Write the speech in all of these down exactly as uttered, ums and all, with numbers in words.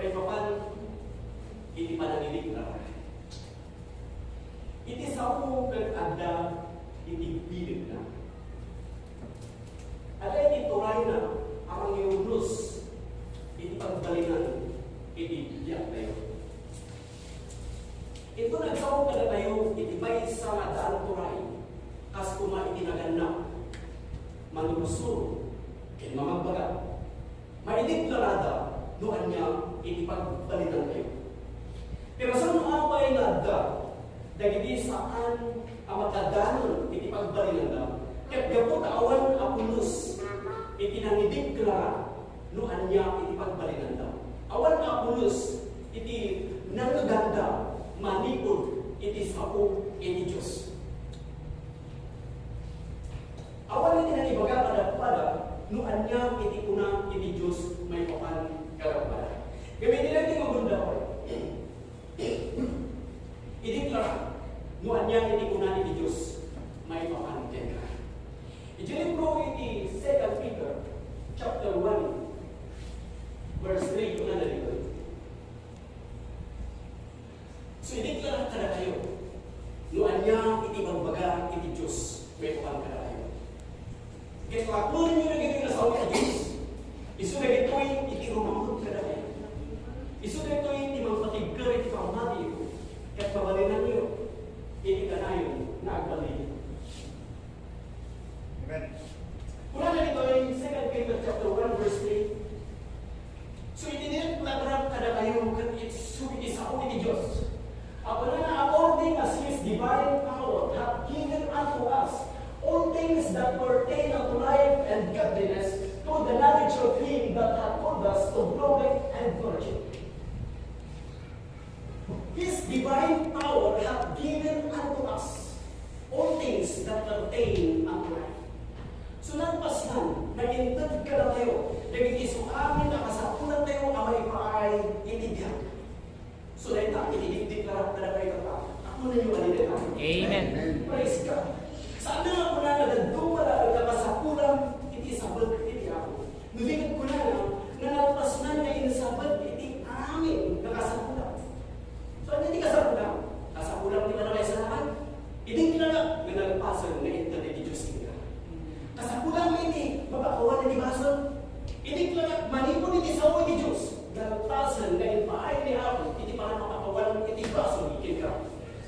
Maipapan iti panangidiklara. Iti sao ket adda iti bilegna. Adda iti turayna a mangiurnos iti pagbalinan iti biagtayo. Inton agsao kadatayo iti maysa nga daan turay, kas koma iti naganna, mangipasurot ken mamagbaga, maideklarada no ania iti pagbalinantayo. Pero saan apay nga adda dagiti saan a makadanon iti pagbalinanda, ket gapu ta awan a pulos iti nangideklara no ania iti pagbalinanda. Awan a pulos iti nangeganda manipud iti sao iti Dios. Awan iti nangibaga kadakuada no ania iti kuna iti Dios maipapan kadakuada. Ngem iti daytoy nga gundaway, ideklara no ania iti kuna iti Dios maipapan kenka. Iti libro iti Second Peter chapter one, verse three, kunana ditoy. So, ideklara kadakayo no ania iti ibagbaga iti Dios maipapan kadakayo. Ket paklonenyo dagitoy nga sao ti Dios. Isu dagitoy iti rumangpet kadakayo. Isu dagitoy iti mangpatigker iti pammatiyo ket mabalinanyo iti kanayon nga agbalin. Amen. Kunana ditoy Second Peter chapter one, verse three. So, iti dineklara kadakayo ket isu iti sao iti Dios. Apanana, according as his divine power hath given unto us all things that pertain unto life and godliness through the knowledge of him that hath called us to glory and virtue. His divine power hath given unto us all things that pertain unto life. So, nalpasnan nga inted kadatayo dagiti isu amin a kasapulantayo a maipaay iti biag. So, dayta iti dikdiklara kadatayo tatta. Apo ninyo kanito. Amen. Praise God. Saan nga kuna nga dadduma laeng nga kasapulan iti sabet iti Apo. No di ket kunana nga nalpasnan nga insabet iti amin nga kasapulan. So, ania ti kasapulan? Kasapulan ti panakaisalakan. Ideklara nga nalpasen nga inted iti Dios kenka. Kasapulan iti mapakawan iti basol. Ideklara manipud iti sao iti Dios, nalpasen nga impaay ni Apo iti panangpakawan iti basol kenka.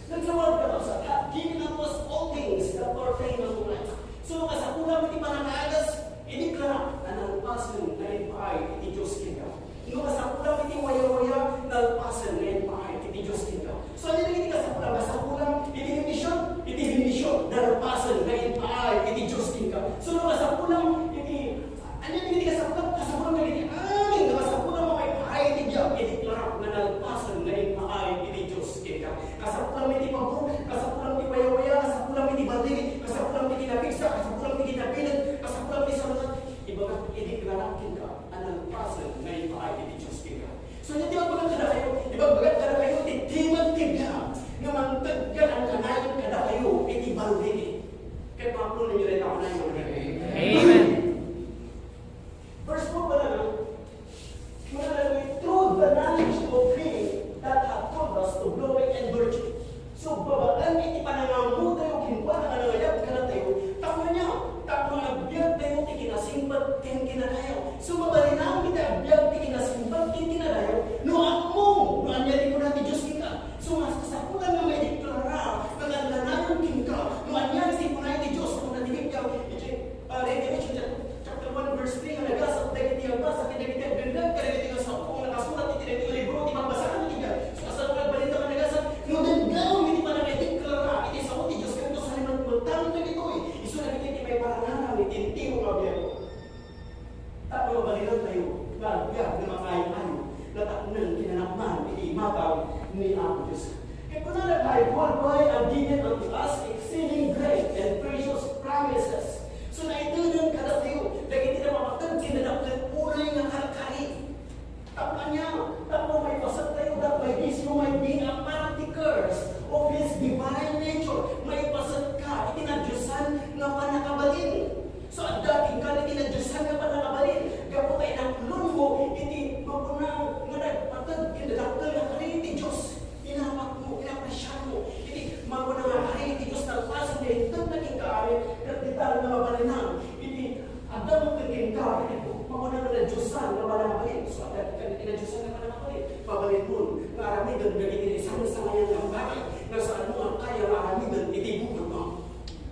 Nagtawag ka sa, "Hath given unto us all things that pertain unto life." So, no kasapulam iti panangaagas, ideklara a nalpasen nga impaay iti Dios kenka. No kasapulam iti wayawaya, nalpasen nga impaay iti Dios kenka. So, ania dagiti kasapulam? Kasapulam iti bendision, iti bendision, nalpasen nga impaay iti Dios kenka. So, no kasapulam iti Ania dagiti kasapulan? Kasapulan dagiti amin nga kasapulan nga maipaay iti biag, ideklara nga nalpasen nga impaay iti Dios kenka. Kasapulan iti pabor, kasapulan iti wayawaya, kasapulan iti baligi, kasapulan iti kinapigsa, kasapulan iti kinabileg, kasapulan iti salungat. Ibaga, ideklara kenka a nalpasen nga impaay iti Dios kenka. So, iti ibagbaga kadakayo, ibagbaga kadakayo ti timek ti biag nga mangted ken kanayon kadakayo iti baligi. Ket mapno ninyo dayta a kanayon. Amen. Verse four pa na, kunana, "Through the knowledge of him that hath called us to glory and virtue." So, babaen iti panangamuyo kenkuana nga nangayab kadatayo, tapno ania? Tapno agbiagtayo ti kinasingpet ken kinadayaw. So, mabalin amin ti agbiag ti kinasingpet ken kinadayaw no ammo no ania ti kuna ti Dios kenka. So, mas kasapulan nga maideklara nga kanayon kenka no ania ti kuna ti Dios no natibikka iti, ah, Revelation chapter one verse three, nga nagasat dagiti agbasa ken dagiti agdengngeg kadagiti nga sao nga nakasurat iti daytoy nga libro ti pagbasakan iti biag. So, kasano nga agbalin ta nga nagasat? No dengngem iti panangideklara iti sao ti Dios, ken no saan met, met dagitoy, isu dagitoy ti maiparangarang iti entero nga biag. Tapno mabalinantayo nga agbiag nga makaay-ayo, natakneng kinanakman iti imatang ni Apo Dios. Ket kunana, "By whereby are given unto us exceeding great and precious promises." So, naitedek kadatayo dagiti napamated ken nadakkel uray nga karkari. Tapno ania? Tapno maipasektayo that by this you might be a partakers of his divine nature. Maipasekka iti nadiosan nga pannakabalin. So, adda kenka iti nadiosan nga pannakabalin gapu ta inaklonmo iti mapuna nga nagpated Diosan nga panangabalin. So, adda ti kadagiti nadiosan nga panangabalin. Mabalinmo nga aramiden dagiti naisangsangayan nga bagay nga saanmo a kaya nga aramiden iti bukodmo.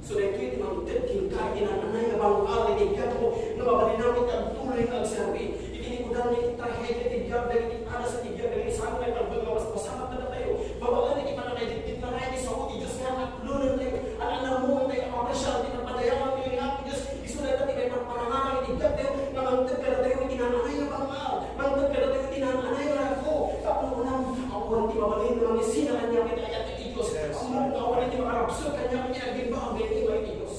So, daytoy ti mangted kenka iti naan-anay a bang-a iti biagmo nga mabalinam iti agtuloy nga agserbi. Iti likudan iti trahedia ti biag, dagiti adas iti biag, dagiti saan nga italbeng nga maspasamak kadatayo. Babaen iti pannakaidikdiklara iti sao ti Dios nga aklonentayo, an-annamontayo a maapresiar ti pagpadayawan ti Apo Dios. Isu dayta ti maipaparangarang iti biagtayo nga mangted kadatayo iti naan-anay nga bang-a, mangted kadatayo iti naan-anay nga rago. Tapno kunam, awan ti mabalin nga mangisina kaniak iti ayat iti Dios. Yes. Ammok nga awan ti makarabsut kaniak iti agimbaag nga inima iti Dios.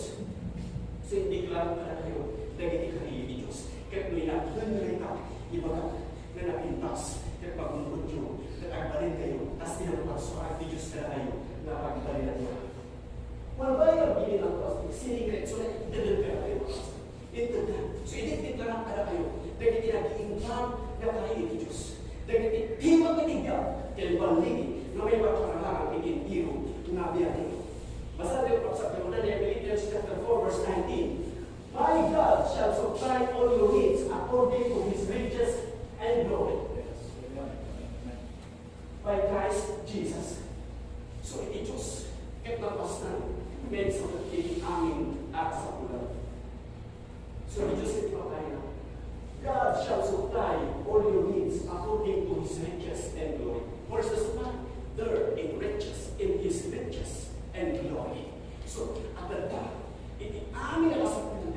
So, indiklara kadatayo dagiti kari iti Dios. Ket no inatlen dayta, ibagak nga napintas ket pagunggonyo ket agbalinkayo, kas ti nangparsua ti Dios kadakayo nga pagbalinanna. Malbayag iti nangpas, siningrek, so, iteded kadatayo. Iteded. So, idikdiklara kadatayo dagiti nag-iintag nga kari iti Dios. Dagiti timek iti biag ken balligi nga maipaparangarang iti entero nga biag. Basaentayo, kakabsat, ni Philippians chapter four, verse nineteen. "My God shall supply all your needs according to his riches and glory by Christ Jesus." So, iti Dios ket napasnan, maysa iti amin a kasapulan. So, iti Dios iti pagkayat, "God shall supply all your needs according to his riches and glory." Where's the supply? There, in riches, in his riches and glory. So, adda iti amin a kasapulan,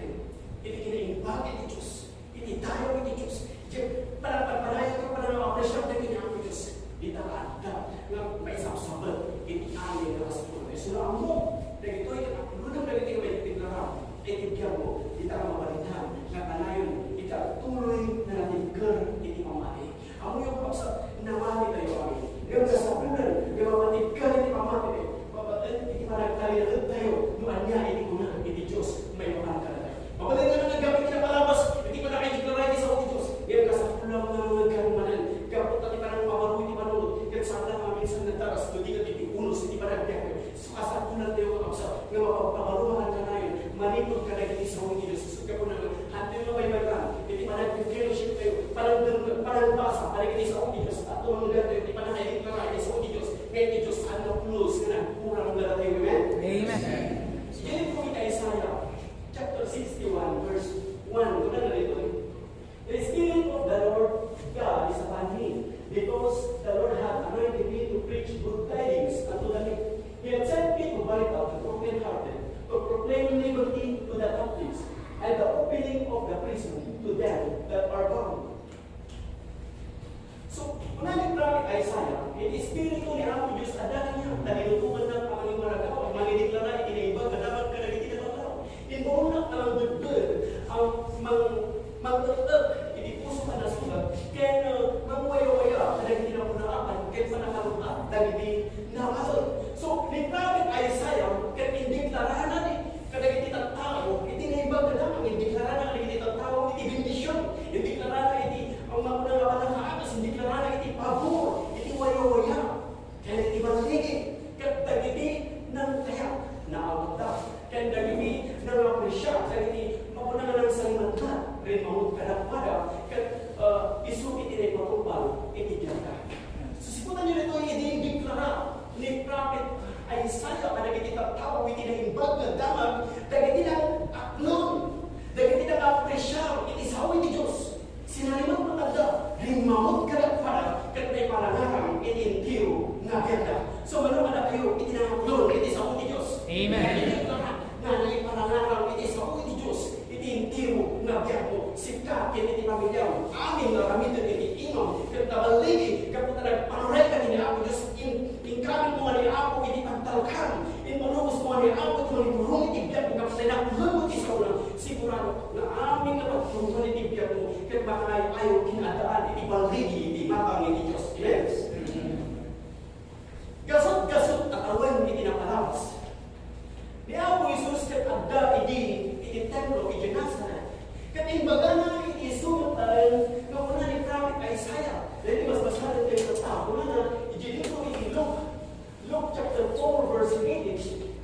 iti kinaimbag iti Dios, iti dayaw iti Dios, iti panagpagpadayaw, panag-appreciate iti Apo Dios. Dita adda nga maisapsapet iti amin nga kasapulan. Isu nga ammo, dagitoy ket agludem dagiti nga maidiklara iti biagmo, dita nga mabalin nga kanayon iti agtuloy nga natibker iti pammati. Ammoyo, kakabsat, namatitayo amin. Ngem kasapulan nga mamatibker iti pammati, babaen iti panagtalinaedtayo no ania iti kuna iti Dios maipapan kadatayo. Mabalin nga nangngeggam iti napalabas iti panakaideklara iti sao ti Dios. Ngem kasapulan nga nangngeggam manen gapu ta ti panangpabaro iti panunot ket saan la nga minsan nadaras no di ket iti unos iti panagbiag. So, kasapulantayo, kakabsat, nga mapagpabaro manen kanayon manipud kadagiti sao ti Dios. Isut' nga kunana, haantayo nga baybay-an iti panag-fellowshiptayo, panagdengngeg, panagbasa kadagiti sao ti Dios, a tumanggantayo iti panakaideklara iti sao ti Dios, nga iti Dios saan nga pulos nga nagkurang kadatayo. Amen? Amen. Diay libro iti Isaiah, chapter sixty-one, verse one, kunana ditoy, "The Spirit of the Lord God is upon me, because the Lord hath anointed me to preach good tidings unto the meek. He hath sent me to bind up the brokenhearted, to proclaim liberty to the captives, and the opening of the prison to them that are bound." So, kuna ni Prophet Isaiah, iti Espiritu ni Apo Dios adda kaniak, ta dinutoennak a mangimaragaw, mangideklara iti naimbag a damag kadagiti nagtao. Imbaonnak a mangbegbeg, a mang-, mangtek-ek iti puso a nasugat, ken, uh, mangwayawaya kadagiti napunaakan ken pannakalub-at dagiti nabael. So, ni Prophet Isaiah, ket indeklarana ni kadagiti tattao, iti naimbag a damag, indeklarana kadagiti tattao iti bendision, indeklarana iti, ang makuna nga pannakaagas, indeklarana iti pabor, iti wayawaya, ken iti balligi, ket dagiti nangkayat, naawatda, ken dagiti nangapresia, dagiti makuna nga nangsalimatnat, rimmamut kadakuada, ket, ah, isu iti naipatungpal iti biagda. So, sikutanyo ditoy idi indeklara ni Prophet Isaiah kadagiti tattao iti naimbag nga damag, dagiti nang-aknun, dagiti nang-apresia iti sao iti Dios. Sinalimatnatda, rimmamut kadakuada, ket naiparangarang iti entero nga biagda. So, mano kadakayo iti nang-aknun iti sao ti Dios? Amen. Dagiti nang-, nga naiparangarang iti sao iti Dios, iti entero nga biagmo, sika ken iti pamiliam, amin nga aramiden iti imam ket naballigi, gapu ta nagpanuray kami ni Apo Dios, in-, inkabitmo nga ni Apo iti pagtalkan, impanubosmo nga ni Apo iti mangipurong iti biagmo, gapu ta inaklonmo ti saona. Sigurado nga amin nga pagpurongmo iti biagmo ket makaay-ayo ken addaan iti balligi iti maang iti Dios. Amen. Gasut-gasut a tawen iti napalabas ni Apo Jesus ket adda idi iti templo iti Nazaret. Ket imbagana iti isu met laeng nga kuna ni Prophet Isaiah. Daytoy basbasaentayo tatta, kunana iti libro iti Luke, Luke chapter four, verse eighteen,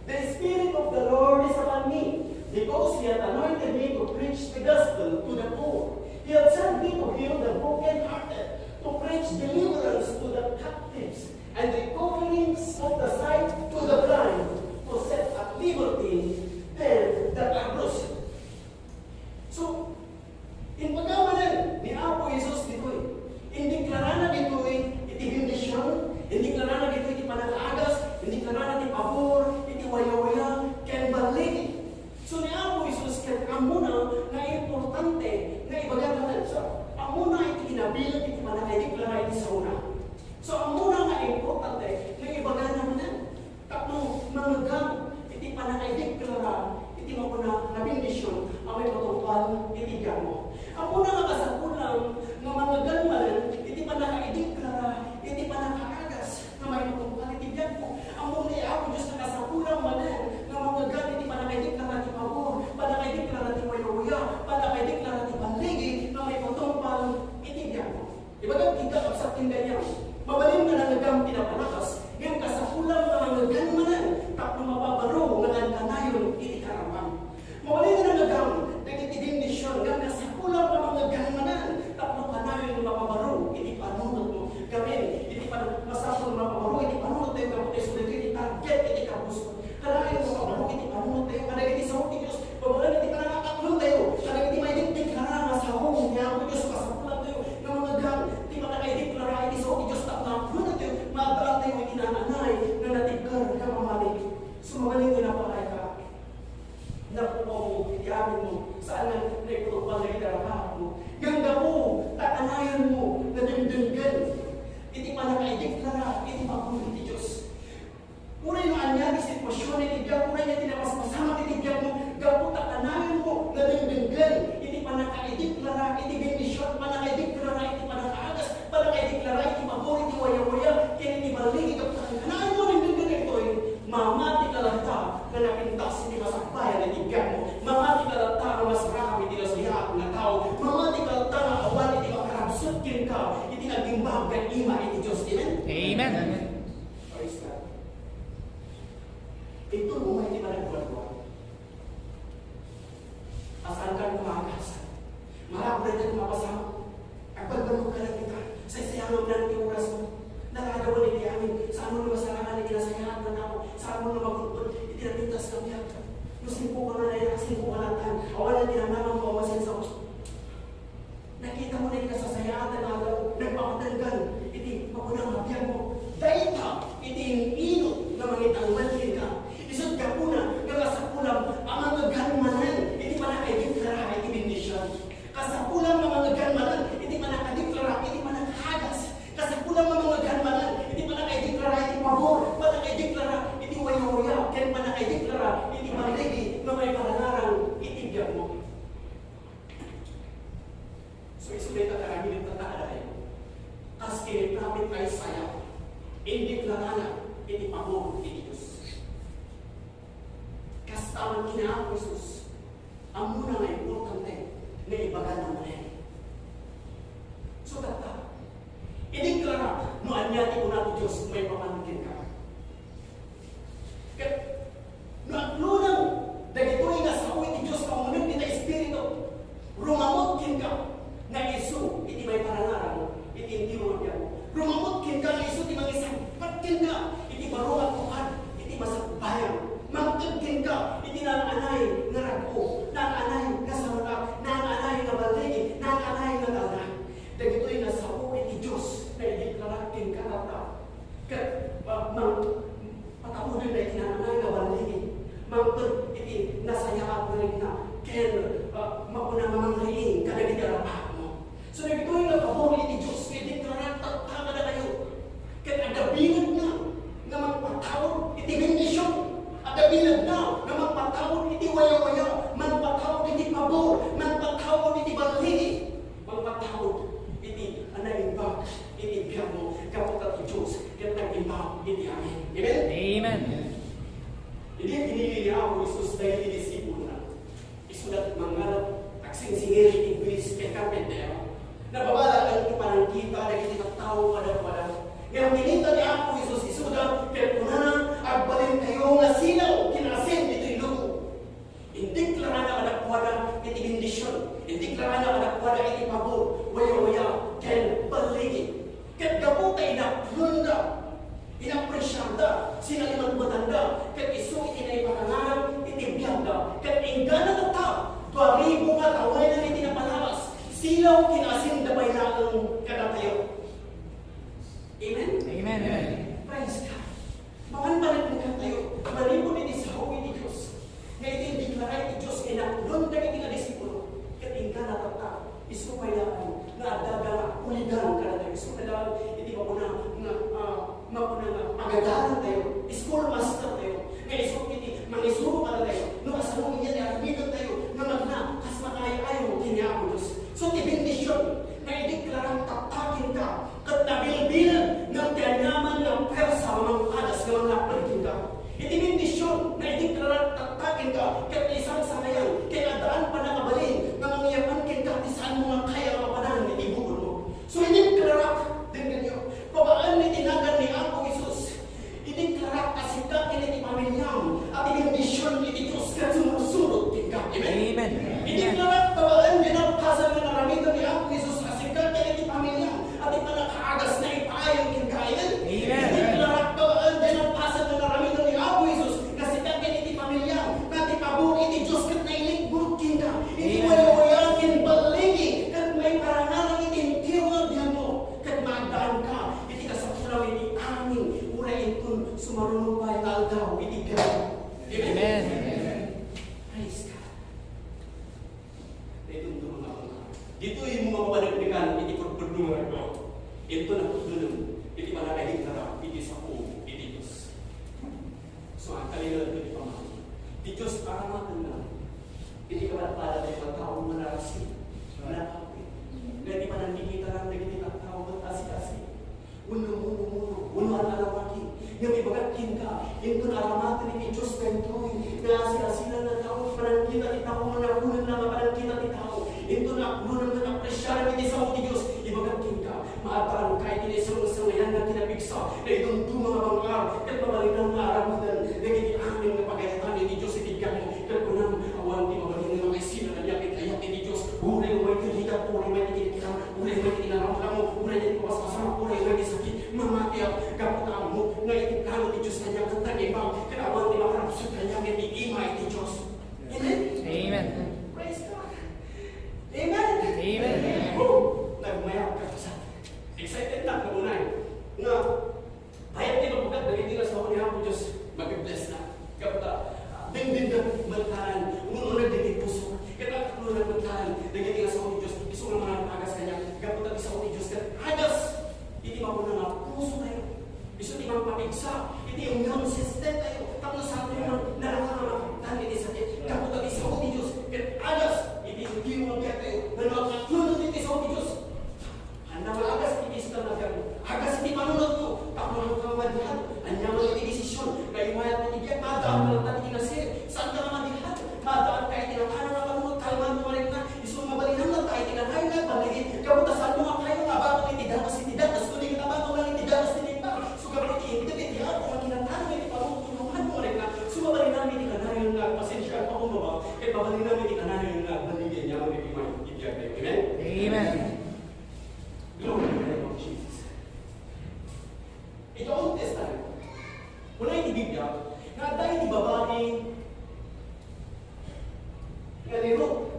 "The Spirit of the Lord is upon me, because He hath anointed me to preach the gospel to the poor. He had sent me to heal the brokenhearted, to preach deliverance to the captives, and recovering of the sight to the blind, to set at liberty them that are bruised. So, imbagana manen ni Apo Jesus ditoy. Indeklarana ditoy iti bendision, indeklarana ditoy iti panakaagas, indeklarana ti pabor, iti wayawaya, ken balligi. So, ni Apo Jesus ket ammona nga importante nga ibagana manen. So, ammona iti kinabileg iti panakaideklara iti saona. So, ammona nga importante nga ibagana manen. Tapno mangngegam iti panakaideklara iti mapuna nga bendision a maipatungpal iti biagmo. Ammona nga kasapulam nga mangngegam manen iti panakaideklara iti panakaagas nga maipatungpal iti biagmo. Ammom ni Apo Dios nga kasapulam manen nga mangngegam iti panakaideklara ti pabor, panakaideklara ti wayawaya, panakaideklara ti balligi nga maipatungpal iti biagmo. Ibagak kenka, kabsat ken gayam, mabalin nga nangngegam ti napalakas, ngem kasapulam nga mangngegam manen tapno mapabaro nga kanayon iti karaman. Mabalin nga nangngegam dagiti bendision, ngem kasapulam nga mangngegam manen tapno kanayon nga mapabaro iti panunotmo. Gamin, iti pan-, masapul nga mapabaro iti panunotmo, gapu ta isu dagiti target iti kabus. Kanayon nga mapabaro iti panunotmo kadagiti sao ti Dios. Babaen iti panangakatlotayo kadagiti maidikdiklara nga sao ni Apo Dios, kasapulantayo nga mangngegam ti panakaideklara iti sao ti Dios tapno apunotayo, maaddaantayo iti naan-anay nga natigger nga pamati. Sumagani nga napakayka, napukaw mo iti amin mo, saan nga naipatungpal dagiti arapaatmo. Ngem gapu ta kanayonmo nga dengdenggen iti panakaideklara iti pabor iti Dios. Uray no ania ti sitwasion iti biag, uray ania ti napaspasamak iti biagmo, gapu ta kanayonmo nga dengdenggen iti panakaideklara iti bendision, panakaideklara iti panakaagas, panakaideklara iti pabor, iti wayawaya, ken iti balligi, gapu ta kanayonmo nga dengdenggen daytoy, mamatika latta nga napintas iti masakbayan iti biagmo, mamatika latta nga masarakan iti nasayaat nga tao, mamatika latta nga awan iti makarabsut kenka iti nagimbag nga ima iti Dios. Amen? Amen. Praise God. Inton umay ti panagduadua, saan ka nga maagasat? Marag dayta nga mapasamak. Agbalbalog ka lang ita. Saysayangam lang ti oras mo. Naladawan iti amin. Saan mo na masarakan iti nasayaat nga tao? Saan mo na magunod iti napintas nga biag? No simpo ka nga nairak, simpo ka lang tan. Awan ang tinamnaman mo, awan sa insaw. Nakita mo na iti kasasayaatan nga aldaw, nagpakatenggan iti makunang nga biagmo. Dayta iti in-inut nga mangitangman kenka. Isut' gapuna nga kasapulam a mangngegam manen iti panakaideklara iti bendision. Kasapulam nga mangngegam manen iti panakadeklara iti panakaagas. Kasapulam nga mangngegam manen iti panakaideklara iti pabor, panakaideklara iti wayawaya, ken panakaideklara iti balligi nga maiparangarang iti biagmo. So, isu dayta ti aramiden tatta kadatayo. Kas ken ni Prophet Isaiah, indeklarana iti pabor iti Dios. Kasta met ken ni Apo Jesus, ammona nga importante nga ibagana manen. So, tatta, ideklara no ania ti kuna ti Dios maipapan kenka. Ket no aglunan dagitoy nga sao iti Dios, pauneg dita Espiritu, rumangot kenka nga isu iti maiparangarang iti entero nga biagmo. Rumangot kenka nga isu ti mangisagpat kenka iti baro nga tukad iti masakbayang. Mangted kenka iti naan-anay nga rag-o, naan-anay nga sarulak, naan-anay nga balligi, naan-anay nga talna. Dagitoy nga sao iti Dios nga ideklara kenka tatta. Ket, ah, mang-, patauden dayta naan-anay nga balligi. Mangted iti nasayaat nga rikna. Ken, ah, mapuna nga mangriing kadagiti arapaatmo. So, dagitoy nga pabor iti Dios nga ideklara tatta kadatayo. Ket adda bilegna nga mangpataud iti bendision. Adda bilegna nga mangpataud iti wayawaya, mangpataud iti pabor, mangpataud iti balligi, mangpataud iti naimbag iti biagmo, gapu ta ti Dios ket naimbag iti amin. Amen? Amen. Idi pinili ni Apo Jesus dagiti disipulona, isuda ti mangngad, agsingsingir iti buis ken karpentero. Nababalaw ti panangkita dagiti tattao kadakuada. Ngem kinita ni Apo Jesus isuda ket kunana, "Agbalinkayo nga silaw ken asin ditoy lubong." Indeklarana kadakuada iti bendision. Indeklarana kadakuada iti pag- Dalan tayo, school master tayo, nga isu iti mangisuro kada tayo, no kasano iyan ti aramiden tayo, nga magna, kas makaay-ayo ken ni Apo Dios. So, ti bendision, nga ideklara tatta kenka, ket nabilbil, ngem ti aniaman nga puersa nga mangpadas nga manglapped kenka. Iti bendision, nga ideklara tatta kenka, ket isangsangayan, ket addaan pannakabalin, nga mangyaman kenka, ti saanmo nga kaya nga mapanan iti bukodmo. So, ideklara, denggenyo, babaen iti nagan ni Apo Jesus, Ideklara a sika ken iti pamiliam, a ti bendision iti Dios ket sumursurot kenka. Amen? Amen. Ideklara babaen ti napasen nga aramiden ni Apo Jesus a sika ken iti pamiliam, a ti pannakaagasna ipaayo kenka. Amen? Amen. Ideklara babaen ti napasen nga aramiden ni Apo Jesus a sika ken iti pamiliam, a ti pabor iti Dios ket nailikbur kenka. Iti Amen. Wayawaya ken balligi ket maiparangarang iti entero nga biagmo, ket maagdaanka iti kasapulam iti amin, uray inton sumaruno pay nga aldaw iti biag. Amen. Amen. Praise God. Daytoy nga mga, ditoy mo mapapanagnikan iti pagpudno nga rago. Inton napudnonem iti panagayat nga rago, iti sapo, iti Dios. So, ang kalingalan iti pamati. Ti Dios aramatenna iti kapadpada ti tattao nga narasi, nakapit. Nga iti panangkikita lang dagiti tattao ket asi-asi. Wenno muno-muno, wenno alawaki. Ngem ibaga kenka, inton aramaten iti Dios daytoy, nga asi-asina nga tao, panangkita ti tao, nga nakunenna nga panangkita ti tao. Inton napulonan ket apresiaran iti sao ti Dios, ibaga kenka, maaddaanka iti naisangsangayan nga kinapigsa, naidumduma nga bang-ar, ket mabalinam nga aramiden dagiti amin nga pagayatan iti Dios iti biagmo. Ket kunam, awan ti mabalin nga makaisina kaniak iti ayat iti Dios, uray umay ti rigat, uray umay ti kinikiram, uray umay ti inaramdamo, uray ti papaspasam, uray umay ti sakit, mamatiak, gapu ta ammok nga iti plano ti Dios kaniak ket nangibang, ket awan ti makarabsut kaniak iti ima iti Dios. Amen? Amen. Praise God. Amen. Amen. Woo! Nagmayat ka sa excited na kanunay nga Bayat ti mabugat dagiti nga sao ni Apo Dios, mabibless na. Gapu ta, ah, dingdingna, matanan, ununeg dagiti puso. Ket agtulongan matanan dagiti nga sao ti Dios, isu nga mangaagas kaniak. Gapu ta ti sao ti Dios ket agas iti makuna nga puso tayo. Isu ti mangpapigsa iti immune system tayo. Tapno saan tayo man nararama iti sakit. Gapu ta ti sao ti Dios ket agas iti immune tayo. Nga agtulongan ti sao ti Dios. Ania nga agas iti isu nga biag, agas iti panunotmo, tapno saan ka nga madihat. Ania man iti desisyon nga iwayatmo iti biag, maaddaanka latta iti nasirib. Saan ka nga madihat, maaddaanka iti napanan nga panunot, kalmanmo nga rikna. Isu nga mabalinam latta iti kanayon nga agbaligi. Gapu ta saanmo nga kayo nga abaton iti danas iti danas, kundi ket abaton lang iti danas ti naimbag. So, gapu iti inted iti Apo nga kinatanong iti panunot, tulonganmo nga rikna. So, mabalinam iti kanayon nga agpasensia, agpakumbaba, ket mabalinam iti kanayon nga agbaligi. Ania man iti may iti biag. Amen? Amen. Glory to the name of Jesus. Iti Old Testament, kuna iti Biblia, nga adda iti babai nga ni Ruth,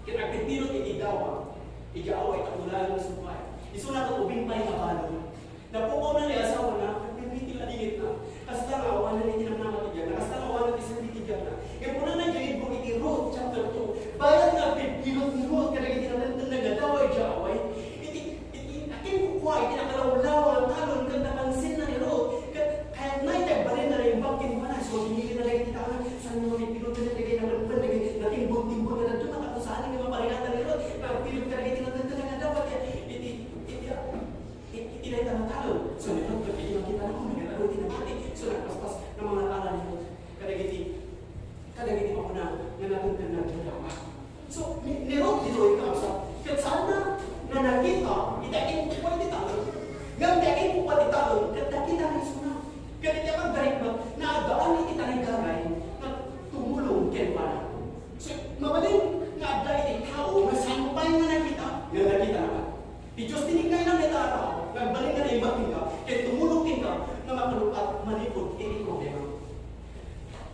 ket agpipirot iti dawa, iti away, iti kulaan nga sumpay. Isuna ket ubing pay nga balo. Napukawna ni asawana, ket dagiti ladingitna. Kasta nga awanen iti namnama ti biagna, kasta nga awanen ti sandi ti biagna. Ngem kunana idiay libro iti Ruth, chapter two, bayat nga agpipirot ni Ruth kadagiti natengtengna nga dawa idiay away, iti, iti, akin kukua iti nakalawlaw nga talon ket napansinna ni Ruth, ket kayatna iti agbalin nga naimbag kenkuana, so, pinili na dagiti taona, saan nga mapipirot dagiti nagpengpeng, dagiti natimbon-timbon nga dadduma, tapno saan nga maparigatan ni Ruth, nga agpirot kadagiti natengtengna nga dawa, iti, iti, iti, Iti dayta nga talon, suminuttog iti makitana, nga nagadu iti namati, so nagpaspas nga mangatala ni Ruth kadagiti, kadagiti makuna nga natengtengna ti dawa. So, ni, ni Ruth ditoy, kakabsat, ket saanna nga nakita iti akin-kukua ti talon. Ngem ti akin-kukua ti talon, ket nakitana isuna. Ket iti pagdarikna, naaddaan iti tarigaray nga tumulong kenkuana. So, mabalin nga adda iti tao nga saan pay nga nakita, nga nakita na. Ti Dios ti nagnainam ita a tao, nga agbalin nga naimbag kenka, ket tumulong kenka nga makalub-at manipud iti problema.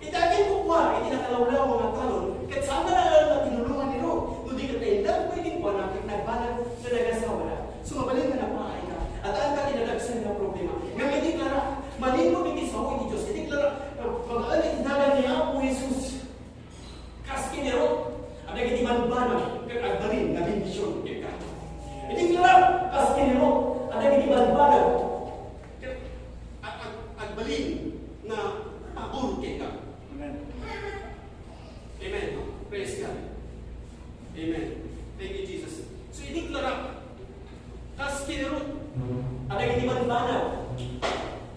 Iti akin kukua iti nakalawlaw nga talon, ket saan nga laeng nga tinulongan ni Ruth, no di ket naindagko iti kuana, ket nagbanag nga nagasawada. So, mabalin nga napaay ka. Addaanka ti nadagsen nga problema. Ngem ideklara, manipud iti sao iti Dios, ideklara, nga magaan iti nagan ni Apo Jesus. Kas ken ni Ruth, adda dagiti banbanag ket agbalin nga bendision kenka. Ideklara, kas ken ni Ruth, adda dagiti banbanag ket ag-, Ruth, adagiti bambanag,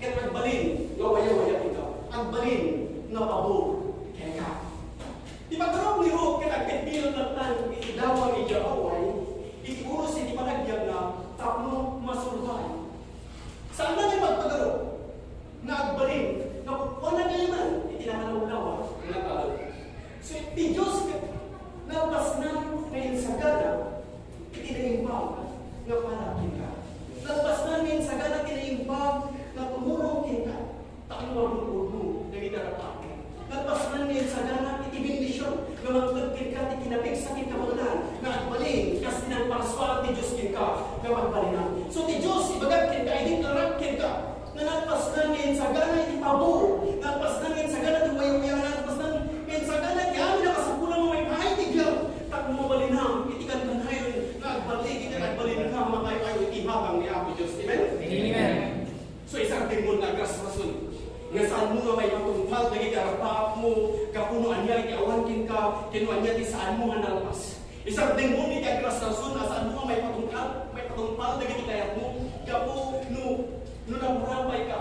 ket agbalin nga wayawaya kenka, agbalin nga pabor kenka. Ti pagruar ni Ruth ket agpilpilot latta iti dawag idiay away, iti oras iti panagbiagna tapno masurbay. Saanna nga ipagpagarup nga agbalin nga kukuana kayo man iti nakalawlawa nga tao. So, ti Dios ket nalpasnan nga insagana iti naimbag nga para kenka. Nalpasnan nga insagana ti naimbag nga tumulong kenka. Tapno mabubuno dagiti arap-apo. Nalpasnan nga insagana iti bendision nga mangted kenka ti kinapigsa ken kabaelan nga agbalin kas ti nagparsuaan ti Dios kenka nga pagbalinam. So ti Dios, ibagak kenka, idiklarak kenka nga nalpasnan nga insagana iti pabor, nalpasnan nga insagana ti wayawaya, nalpasnan nga insagana ti amin a kasapulan nga maipaay ti biag, tapno mabalinam iti kankanayon nga agbaligi ken agbalinka nga makayo-ayo iti hatang ni Apo Dios. Amen? Amen. So, isardengmo nga agrasrason nga saanmo nga maipatungpal dagiti arap-aapmo gapu no ania iti awan kenka, ken no ania ti saanmo nga nalpas. Isardengmo iti agrasrason a saanmo nga maipatungpal, maipatungpal dagiti kayatmo gapu no, no napurapayka,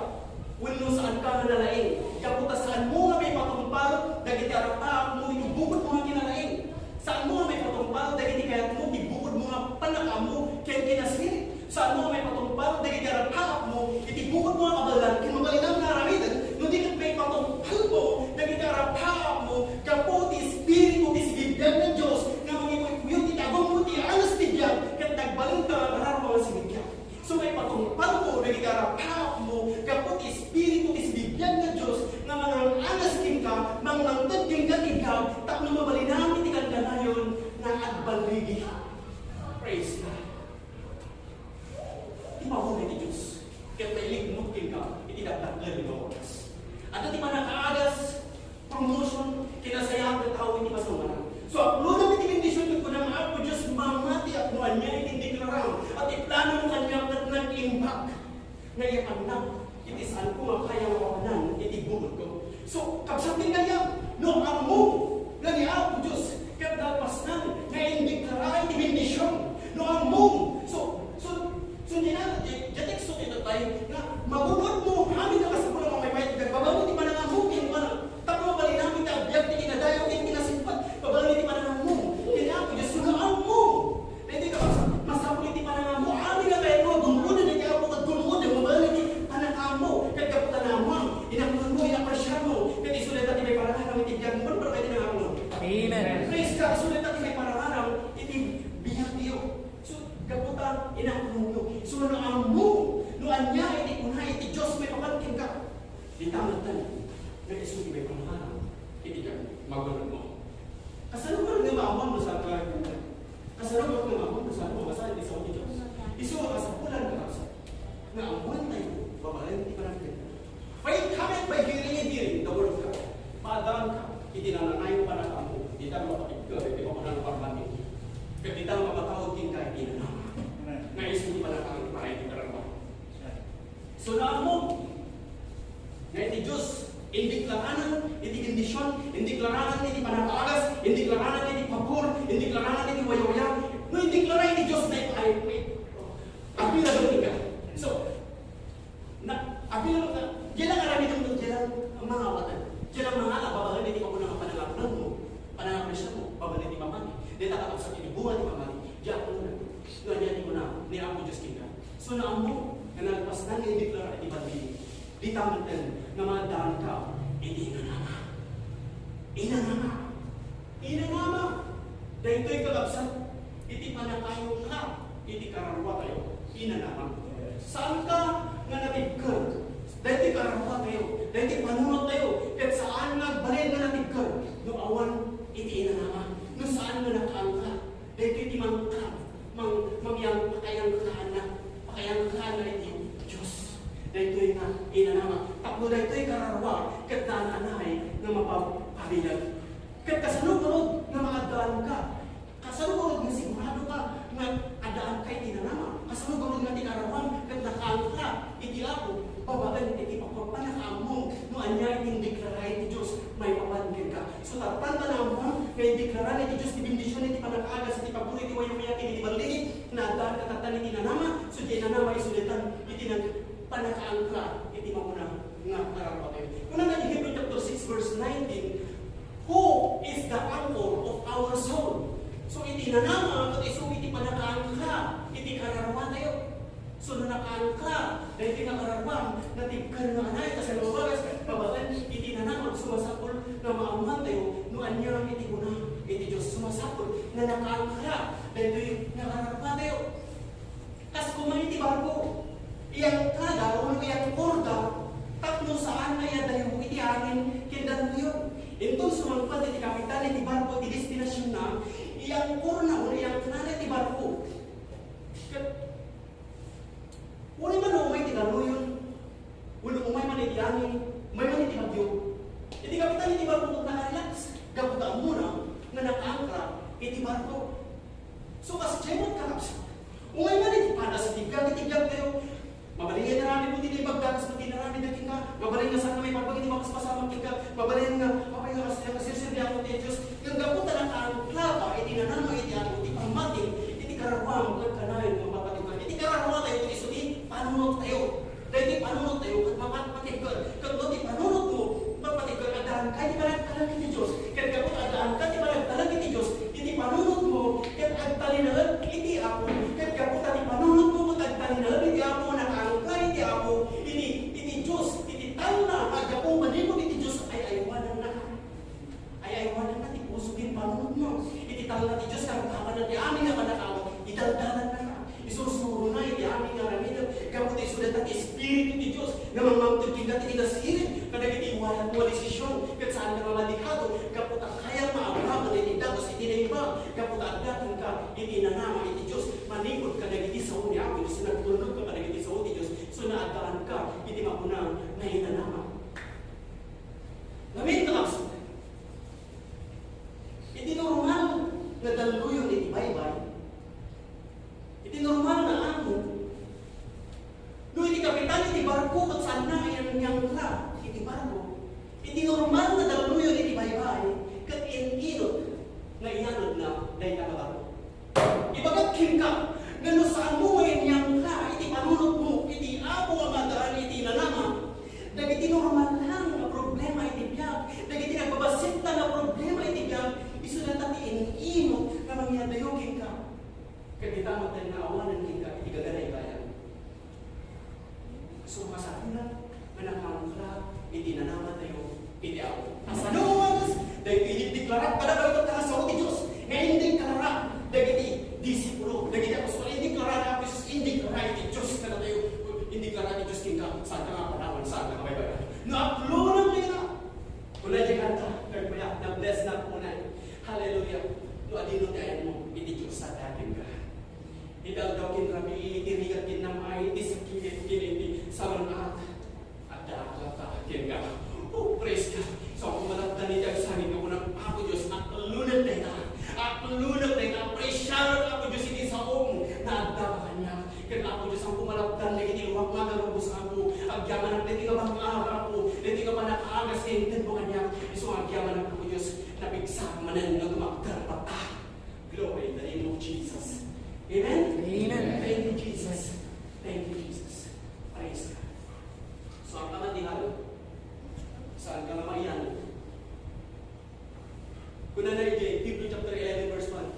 wenno saanka nga nalaing. Gapu ta saanmo nga maipatungpal dagiti arap-aapmo iti bukodmo nga kinalaing. Saanmo nga maipatungpal dagiti kayatmo iti bukodmo nga pannakaammo ken kinasirib. Saanmo nga maipatungpal dagiti arap-aapmo iti bukodmo nga kabaelan ken mabalinam nga aramiden, no di ket maipatungpalmo dagiti arap-aapmo gapu ti Espiritu ti sibibiag nga Dios nga mangipuypuyot iti agongmo ti anas ti biag ket nagbalinka nga kararua nga sibibiag. So, maipatungpalmo dagiti arap-aapmo gapu ti Espiritu ti sibibiag nga Dios nga mangang-anas kenka, mangmangted kenka ti biag tapno mabalinam iti kankanayon nga agbaligi. Praise God. Ti pabor ti Dios ket mailikmut kenka iti dakdakkel nga oras. Adda ti pannakaagas, promotion, kinasayaat nga tao iti masangoanna. So, apnonam iti bendision ket kunam, Apo Dios, mamatiak no ania iti indiklaram a ti planam kaniak ket nag-imbag nga iyakannak iti saanko nga kaya nga mapanan iti bukodko. So, kabsat ken kayat, no ammom nga ni Apo Dios ket nalpasnan nga indiklara iti bendision, no ammom, so, so, so, di na, di, di teksto ti tatay nga mabukodmo amin nga kasapulan nga maipaay ti biag, babaen iti panangammom kenkuana. Tapno mabalinam iti agbiag ti kinadayaw ken kinasingpet, babaen iti panangammom ken Apo Dios, no ammom. Daytoy, kabsat, masapul iti panangammom. Amin nga kayatmo, gun-oden iti Apo ket gun-oden, mabaen iti panangammom. Ket gapu ta naammoam, inaknonmo, inapresiarmo. Ket isu latta ti maiparangarang iti biagmo. Baro iti nangammom. Amen. Praise God. Isu latta ti maiparangarang iti biagyo. So, gapu ta inaknonmo. So, no ammom no ania iti kuna iti Dios maipapan kenka, dita metten nga isu ti maiparangarang iti biagmo. Magunud mo. Kasano nga maammom no saan ka Kasano nga maammom no saan nga masan ti sao ti Dios? Isu a kasapulan, kakabsat, nga ammoentayo babaen ti panagbiag. Faith cometh by hearing, and hearing the word of God. Maaddaanka iti nananayon a panangammom, dita mapatibker iti makunan a parman ti Dios. Ket dita mapataud kenka iti nanama. Nga isu ti panangammom para iti kararua. So, naammo nga iti Dios, indiklaranan iti bendision, indiklaranan iti panagpagas, indiklaranan iti pabor, indiklaranan iti wayawaya. No indiklara iti Dios, na iti ay, apil a dominga. So, na, apil a dominga. Diyan lang aramidem, diyan lang mangawatan. Diyan lang mangala, babaen iti pamuna nga panangakunan mo, panangapresiar mo, babaen iti pamati. Dita kakabsat iti bunga ti pamati. Diyan ako na. No, diyan iti kuna, ni Apo Dios kenka. So, naammo nga nalpasnan nga indiklara iti bandigi. Dita metten nga maaddaanka iti inanama. Inanama. Inanama. Daytoy, kakabsat, iti pannakayoka iti kararua tayo. Inanama. Saanka nga natibker daytoy kararua tayo, daytoy panunot tayo, ket saan nga agbalin nga natibker no awan iti inanama, no saan nga nakaangka. Daytoy ti mangka-, mang-, mangyang-, pakayangkaanna, pakayangkaanna iti Dios. Daytoy nga inanama. Tapno daytoy kararua, ket naan-anay nga mapapabileg. Ket kasano garud nga maaddaanka? Kasano garud nga sigurado ka nga addaanka iti inanama? Kasano garud nga ti kararuam ket nakaangka iti Apo babaen iti pagpapannakaammo no ania iti indeklara iti Dios maipapan kenka? So, tatta ta naammoan nga indeklara iti Dios ti bendision iti pannakaagas iti pabor iti wayawaya ken iti bandigi, naaddaanka tatta iti inanama. So, Iti nanama isu daytan iti nag-, pannakaangkla iti manguna nga kararua tayo. Kunana iti Hebrew chapter six, verse nineteen, "Who is the anchor of our soul?" So, iti nanama, ket isu iti pannakaangkla iti kararua tayo. So, no nakaangkla daytoy nga kararuam, natibker nga anay, ta sa lumagas, kabaten iti nanama, sumasapul nga maammoan tayo no ania iti kuna iti Dios. Sumasapul nga nakaangkla daytoy nga kararua tayo. Kas koma iti barko, iyangkada wenno iyangkorda tapno saan a iyadayo iti angin ken dalluyon. Inton sumangpet iti kapitan iti barko iti destinasionna, iyangkorna wenno iyangknana iti barko. Ket uray man no umay ti dalluyon, wenno umay man iti angin, umay man iti bagyo, iti kapitan iti barko nakarelax, gapu ta ammona nga nakaangkla iti barko. So, kasdiay met, kakabsat, umay man iti padas iti biag, iti biagtayo, mabalin nga inaramidmo ti naimbag, dakes met ti inaramidda kenka, mabalin nga saan nga maipagbag iti mapaspasamak kenka, mabalin nga, apay nga kas-, kasirserbianko ti Dios, ngem gapu ta nakaangklaka iti nanama iti Apo, iti pammatim, iti kararuam, ket kanayon nga mapatibker. Iti kararuatayo, isu ti panunottayo. Daytoy panunottayo ket mapatpatibker. Ket no ti panunotmo patpatibker, addaanka iti panagtalek iti Dios. Ket gapu ta addaanka ti panagtalek iti Dios, iti panunotmo ket agtalinaed iti Apo. Ket gapu ta ti panunotmo ket agtalinaed iti Apo, nakaangkla iti Apo, iti, iti Dios, iti talna nga aggapu manipud iti Dios, ay-aywanannaka. Ay-aywananna ti puso ken panunotmo. Iti talna ti Dios, karukabanna ti amin nga panakaawat, idaldalanna, isursurona iti amin nga aramidem. Gapu ta isu dayta ti Espiritu ti Dios nga mangmangted kenka ti kinasirib kadagiti iwayatmo a desisyon, ket saanka nga madikado, gapu ta kayatmo nga abramen iti dagus iti naimbag, gapu ta adda kenka iti nanama iti Dios, manipud kadagiti sao ni Apo Dios, nagtulnogka kadagiti sao ti Dios, so naaddaanka iti makuna nga inanama. Ngamin, kakabsat, iti normal nga dalluyon iti baybay, iti normal nga amo, no iti kapitan iti barko ket saanna nga iyangkla iti barko, iti normal nga dalluyon iti baybay, ket in-inut nga iyanodna dayta nga barko. Ibagak kenka, nga no saanmo nga inyangka iti panunotmo iti Apo a maadaan iti nanama, dagiti normal lang nga problema iti biag, dagiti nagbabassit lang nga problema iti biag, isu dayta ti in-inut nga mangyadayo kenka. Ket dita met nga awanen kenka iti gaganaykayam. So, masapulna nga nakaangkla iti nanamatayo iti Apo. Kasano nga oras? Daytoy indeklara kadagiti taga-sao ti Dios nga indeklara dagiti disipulo, dagiti apostol, indeklara ni Apo Jesus, indeklara iti Dios kadatayo, indeklara ti Dios kenka, saanka nga panawan, saanka nga baybay-an. No aplonak dayta, kuna diay kanta, nagmaya, na-bless na ako na. Hallelujah. No adino ti ayanmo iti Dios, saanka kenka. Iti aldaw ken rabii, iti rigat ken nam-ay, iti sakit ken iti sawen-at, adda latta kenka. Oh, praise God. So, ako malapdan iti agsangit nga kunam, Apo Dios, aplonak dayta. Aplonak dayta. Appreciate, Apo Dios, iti saom nga addaka kaniak. Ken, Apo Dios, ako malapdan dagiti luak nga agarubos, Apo. Agyamanak dagiti nga bag-ak, Apo. Dagiti nga panakaagas nga intedmo kaniak. Isu nga agyamanak, Apo Dios, napigsa manen nga tumakder batta. Glory in the name of Jesus. Amen? Amen. Thank you, Jesus. Thank you, Jesus. Praise God. So, ang tama di halo? Saanka nga maiyan? Kunana iti Hebrew chapter eleven, verse one,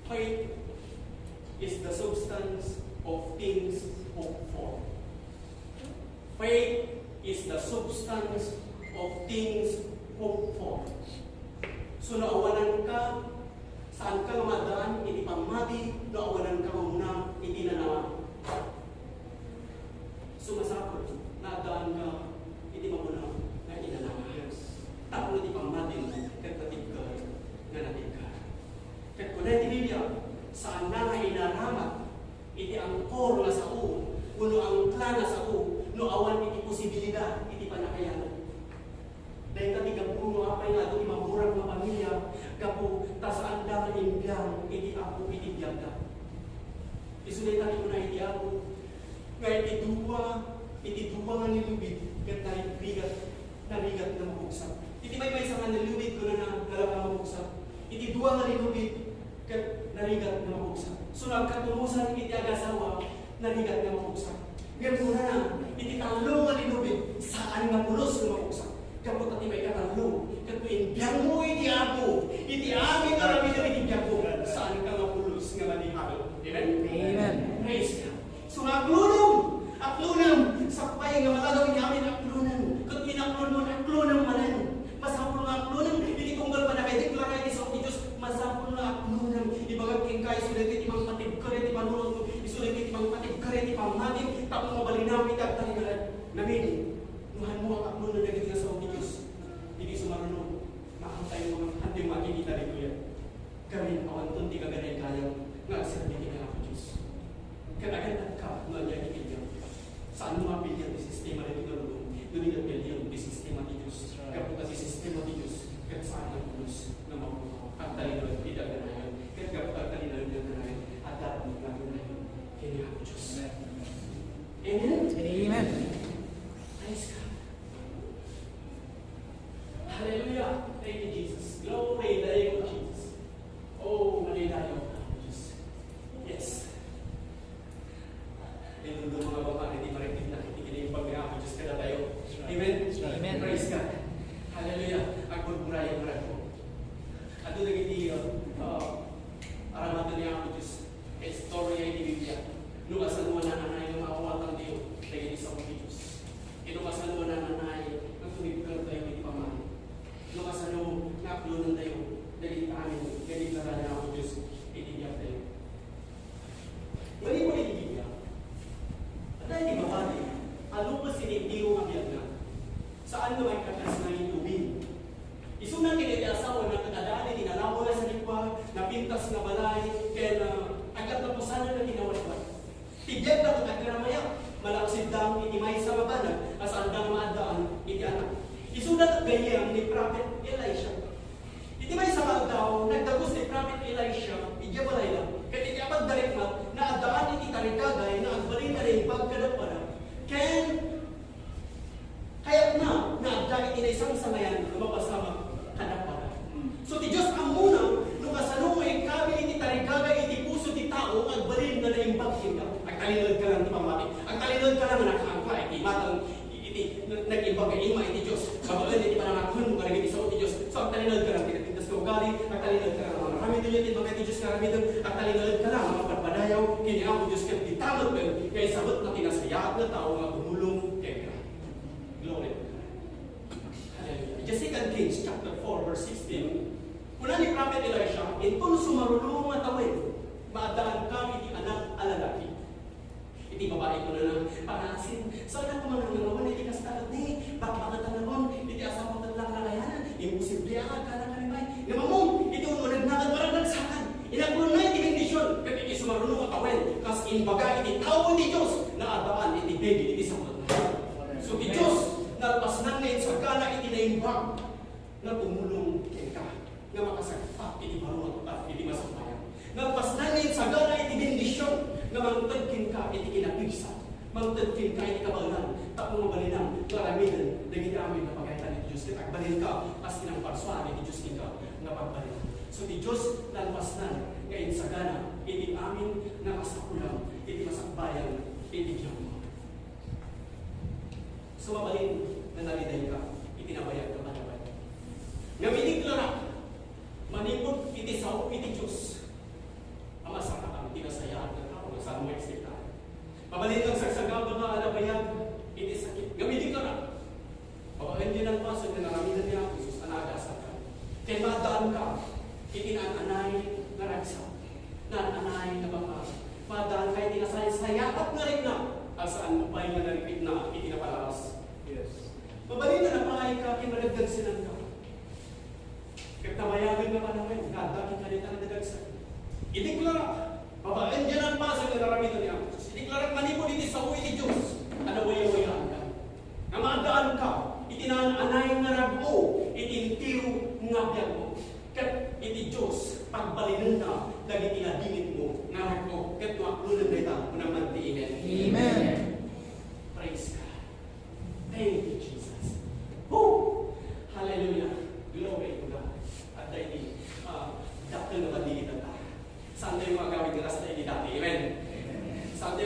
"Faith is the substance of things hoped for." Faith is the substance of things hoped for. So, no awananka, saanka nga maadaan iti pammati, no awananka mamuna iti nanama. So, masapul nga addaanka iti mamuna nga inanama. Tapno ti pammatim ket natibker nga natibker. Ket kuna iti Biblia, saanna nga inaramat iti angkor nga sao, wenno angkla nga sao, no awan iti posibilidad iti pannakayan. Dayta ti gapu no apay nga adu ti maburak nga pamilia, gapu ta saanda nga imbiang iti Apo iti biagda. Isu dayta ti kuna iti Apo, nga iti dua, iti dua nga nilubid, ket narigat, narigat nga mapugsa. Iti maymaysa nga nilubid, kunana, nalaka nga mapugsa. Iti dua nga nilubid, ket narigat nga mapugsa. So, nagkatunosan iti agasawa, Narigat nga mapugsa. Ngem kunana, iti tallo nga linubid, saan nga pulos nga mapugsa. Gapu ta ti maikatallo, ket no imbiangmo iti Apo, iti amin nga aramidem iti biagmo, saan ka nga pulos nga madihalon. Amen? Amen. Praise God. So, nga aklonam, aklonam, sakbay nga malagaw iti amin, aklonam. Ket no inaklonmo, aklonam manen. Masapul nga aklonam iti tunggal pannakaideklara iti sao ti Dios. Masapul nga aklonam. Ibagak kenka, isu daytoy ti mangpatibker iti panunotmo. Isu daytoy ti mangpatibker iti pammatim. Tapno mabalinam iti agtalinaed. Ngamin, no hanmo nga aklonam dagiti nga sao ti Dios, idi sumaruno, maamtayo nga hantay makikita ditoy. Ngamin, awanton ti gaganaykayam nga agserbi iti Apo Dios. Ket agannadka no ania ti piliam. Saanmo nga pilian ti sistema dagiti nga lubong, no di nga pilian ti sistema ti Dios. Gapu ta ti sistema ti Dios, ket saan nga pulos nga mapukaw. Agtalinaed iti agganayan, ket gapu ta agtalinaed nga agganayan, adda met nga agganayan ken ni Apo Dios. Amen? Amen. Praise God. Hallelujah. Thank you, Jesus. Glory, thank you, Jesus. Oh, malidayaw ka, Jesus. Yes. Dinumdum nga babae, di marikit na, iti kinaimbag ni Apo Dios kadatayo. Amen? Amen. Praise God. Hallelujah. Agburburay ang ragko. Adda dagiti, uh, uh, aramatan ni Apo Dios. Istorya iti Biblia. No kasano a naanay nga maawatan tayo dagiti sao ti Dios. Ket no kasano a naanay nga tumibker tayo iti pamati. No kasano nga aklonentayo dagiti amin nga ideklara ni Apo Dios iti biagtayo. Manipud iti Biblia, adda iti babai a lupes iti entero nga biagna. Saan nga maikkakas nga itubing. Isuna ken iti asawana ket adda iti nalawa nga sanikua, napintas nga balay, ken, ah, aglaplapusanan nga kinawadwad. Ti biagda ket agkaramayak, malaksidda iti maysa nga banag a saanda nga maaddaan iti anak. Isuda ket gayyem ni Propet Elisha. Iti maysa nga aldaw, nagdagus ni Propet Elisha idiay balayna, ket iti apat nga rikna, naaddaan iti tarigagay nga agbalin nga naimbag kadakuada. Ken kayatna nga adda iti naisangsangayan nga mapasamak kadakuada. So, ti Dios ammona no kasano nga ikkabil iti tarigagay iti puso ti tao nga agbalin nga naimbag kenka. Agtalinaedka lang ti pammati. Agtalinaedka lang nga nakaangka iti matang iti nag-imbag nga ima iti Dios. Babaen iti panangakuenmo kadagiti sao ti Dios. So, agtalinaedka lang ti napintas nga ugali. Agtalinaedka lang nga aramiden ti imbag iti Dios nga aramiden. Agtalinaedka lang nga agpadpadayaw ken ni Apo Dios ket dita met nga isabetna ti nasayaat nga tao nga tumulong kenka. Glory to God. Hallelujah. Idiay Second Kings chapter four, verse sixteen, kuna ni Prophet Elisha, "Inton sumaruno nga tawen, maaddaanka iti anak a lalaki." Iti babai kunana, "Panaasim, saannak koma nga nangawan iti kasta ket ni, bakbaketanakon, iti asawa ket laklakayanan, imposible a agkana kami pay." Ngem ammom, iti un-unegna ket maragsak. Inaklonna iti bendision, ket iti sumaruno nga tawen, kas imbaga iti tao ti Dios, naaddaan iti bibig iti sabali. So, ti Dios, nalpasnan nga insagana iti naimbag nga tumulong kenka, nga makasagpa iti baro a tupad iti masakbayan. Nalpasnan nga insagana iti bendision nga mangted kenka iti kinapigsa. Mangted kenka iti kabaelan, tapno mabalinam nga aramiden dagiti amin nga pagayatan iti Dios, ket agbalinka, kas ti nangparsua iti Dios kenka nga pagbalinam. So, ti Dios nalpasnan nga insagana iti amin nga kasapulan iti masakbayan iti biagmo. So, mabalin nga nalidayka iti nabayag nga panawen. Nga miniklara manipud iti sao iti Dios a masarakan ti nasayaat nga tao nga saan mo ekspektaren. Mabalin nga agsagsaga nga nabayag iti sakit. Nga miniklara, babaen diay nalpasen nga naramiden ni Apo Jesus a naagasanka. Ken maaddaanka iti naan-anay nga ragsak, naan-anay nga bakal. Maaddaanka iti nasaysayaat nga rikna a saan mo pay nga naripitna iti napalaas. Yes. Mabalin nga napaayka ken madagdagsenanka. Ket nabayagen nga panawen nga adda kenka dayta nga dadagsen. Ideklara, babaen diay nalpasen nga naramiden ni Apo Jesus. Ideklara manipud iti sao iti Dios a nawayawayaanka. Nga maaddaanka iti naan-anay nga rag-o iti entero nga biagmo. Ket iti Dios, pagbalinenna dagiti nadingitmo nga rag-o. Ket no aklonen dayta, kunam man ti amen. Amen. Praise God. Thank you, Jesus. Woo! Hallelujah. Glory to God. Adda iti, ah, dakkel nga bandigi tatta. Saan tayo mga gawin nga kasta iti dati? Amen. Saan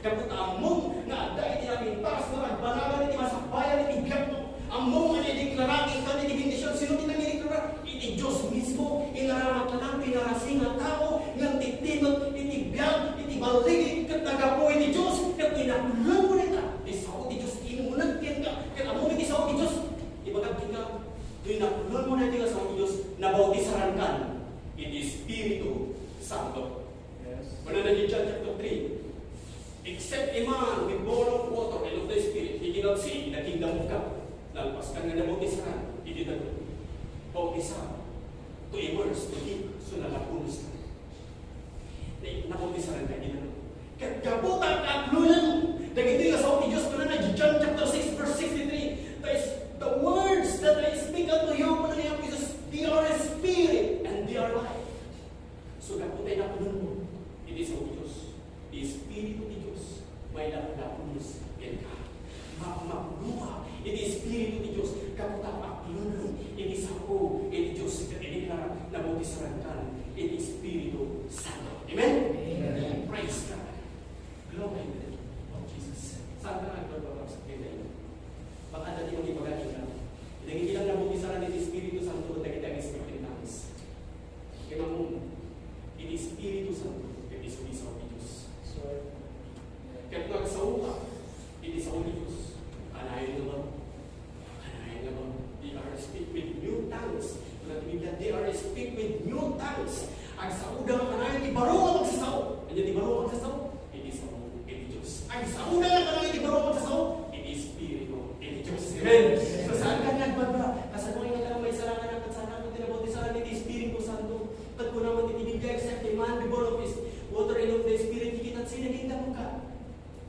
Gapu ta ammom nga adda iti napintas nga agbannagan iti masakbayan iti biagmo. Ammom nga naideklaran kenka iti bendision. Sino ti nangideklara? Iti Dios mismo. Inaramat laeng, pinarasi nga tao, ngem titimek iti biag, iti balligi, ket naggapu iti Dios, ket inaklonmo dayta. Ti sao ti Dios ti inuneg kenka, ket ammom iti sao ti Dios. Ibagak kenka, no inaklonmo dayta nga sao ti Dios, nabautisarankan iti Espiritu Santo. Yes. Kunana iti John chapter three, "Except a man be born of water and of the Spirit, he cannot see the kingdom of God." Nalpas kan nga nabautisaran iti daga. Bautisar to immerse, to dip, so nalapunos ka. Na-, nabautisaran ka iti daga. Ket gapu ta aklonenmo dagiti nga sao ti Dios, kunana iti John chapter six, verse sixty-three, "The, the words that I speak unto you," kunana ni Apo Jesus, "they are spirit and they are life." So, gapu ta inaklonmo iti sao ti Dios, ti Espiritu ti Dios, mailapulapunos kenka. Makmakluka iti Espiritu ti Dios, gapu ta aklonmo iti sao ti Dios, ket ideklara, nabautisarankan iti Espiritu Santo. Amen? Amen. Praise God. Glory to the name of Jesus. Saan ka nga agbagbagsak ken dayta? Baka dati mo ibaga ita. Dagiti lang nabautisaran iti Espiritu Santo, dagiti ag-speak in tongues. Kaya mo, iti Espiritu Santo, iti sumisaw ti Dios. Ket no agsaoka iti sao ti Dios, kanayon nga baro. Kanayon nga baro. They are speak with new tongues. Kuna ti Biblia, "They are speak with new tongues." Agsaoda nga kanayon ti baro nga magsasao. Ania ti baro nga magsasao? Iti sao iti Dios. Agsaoda nga kanayon ti baro nga magsasao? Iti Espiritu iti Dios. Amen. So, saan ka nga agbarbarina? Kasano nga iti maisalakan ket saan ka nga nabautisaran iti Espiritu Santo? Ket kuna man iti Biblia, "Except a man be born of his water and of the Spirit, he cannot see the kingdom of God."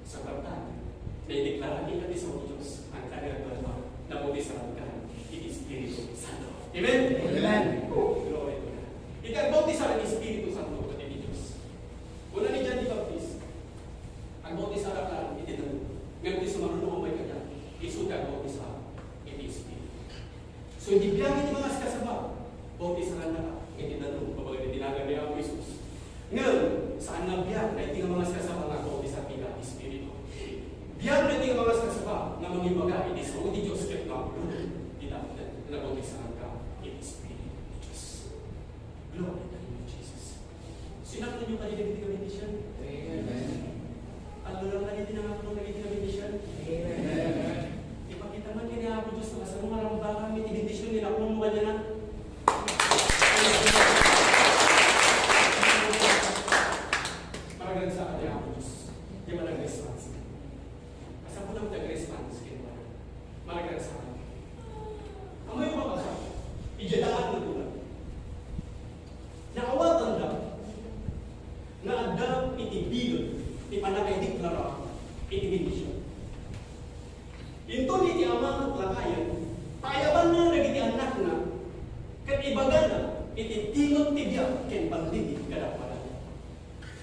Sabagtan, naideklara kenka ti sao ti Dios, ania ti agbalbag, nabautisaranka iti Espiritu Santo. Amen? Amen. Oh, glory to God. Iti agbautisar iti Espiritu Santo, ket iti Dios. Kuna ni John the Baptist, "Agbautisaraka iti danum, ngem ti sumaruno a maikadua, isu ti agbautisar iti Espiritu." So, iti biag iti mangaskasaba, bautisarannaka iti danum, babaen iti nagan ni Apo Jesus. Ngem, saan nga biag daydi nga mangaskasaba nga bautisar iti Espiritu. Biag daydi nga mangaskasaba nga mangibaga iti sao ti Dios ket nga agpulong ti dapat nga bautisarannaka iti Espiritu ti Dios. Glory to you, Jesus. Sinaklonyo kadi dagiti nga bendision? Amen. Alluran kadi ti nangaklon dagiti nga bendision? Amen. Ipakita man ken ni Apo Dios nga kasano nga rambakan iti bendision nga inaklonmo kaniana. Maragragsakan ni Apo Dios. Di ba nag-response? Kasano nga nag-response kenkuana? Maragragsakan. Ammoyo, mga kapatid, idiay daan nga tulag. Naawatanda nga adda iti biag ti pannakaideklara iti bendision. Inton iti ama ket lakayen, paayabanna dagiti annakna ket ibagana iti timek ti biag ken balligi kadakuada.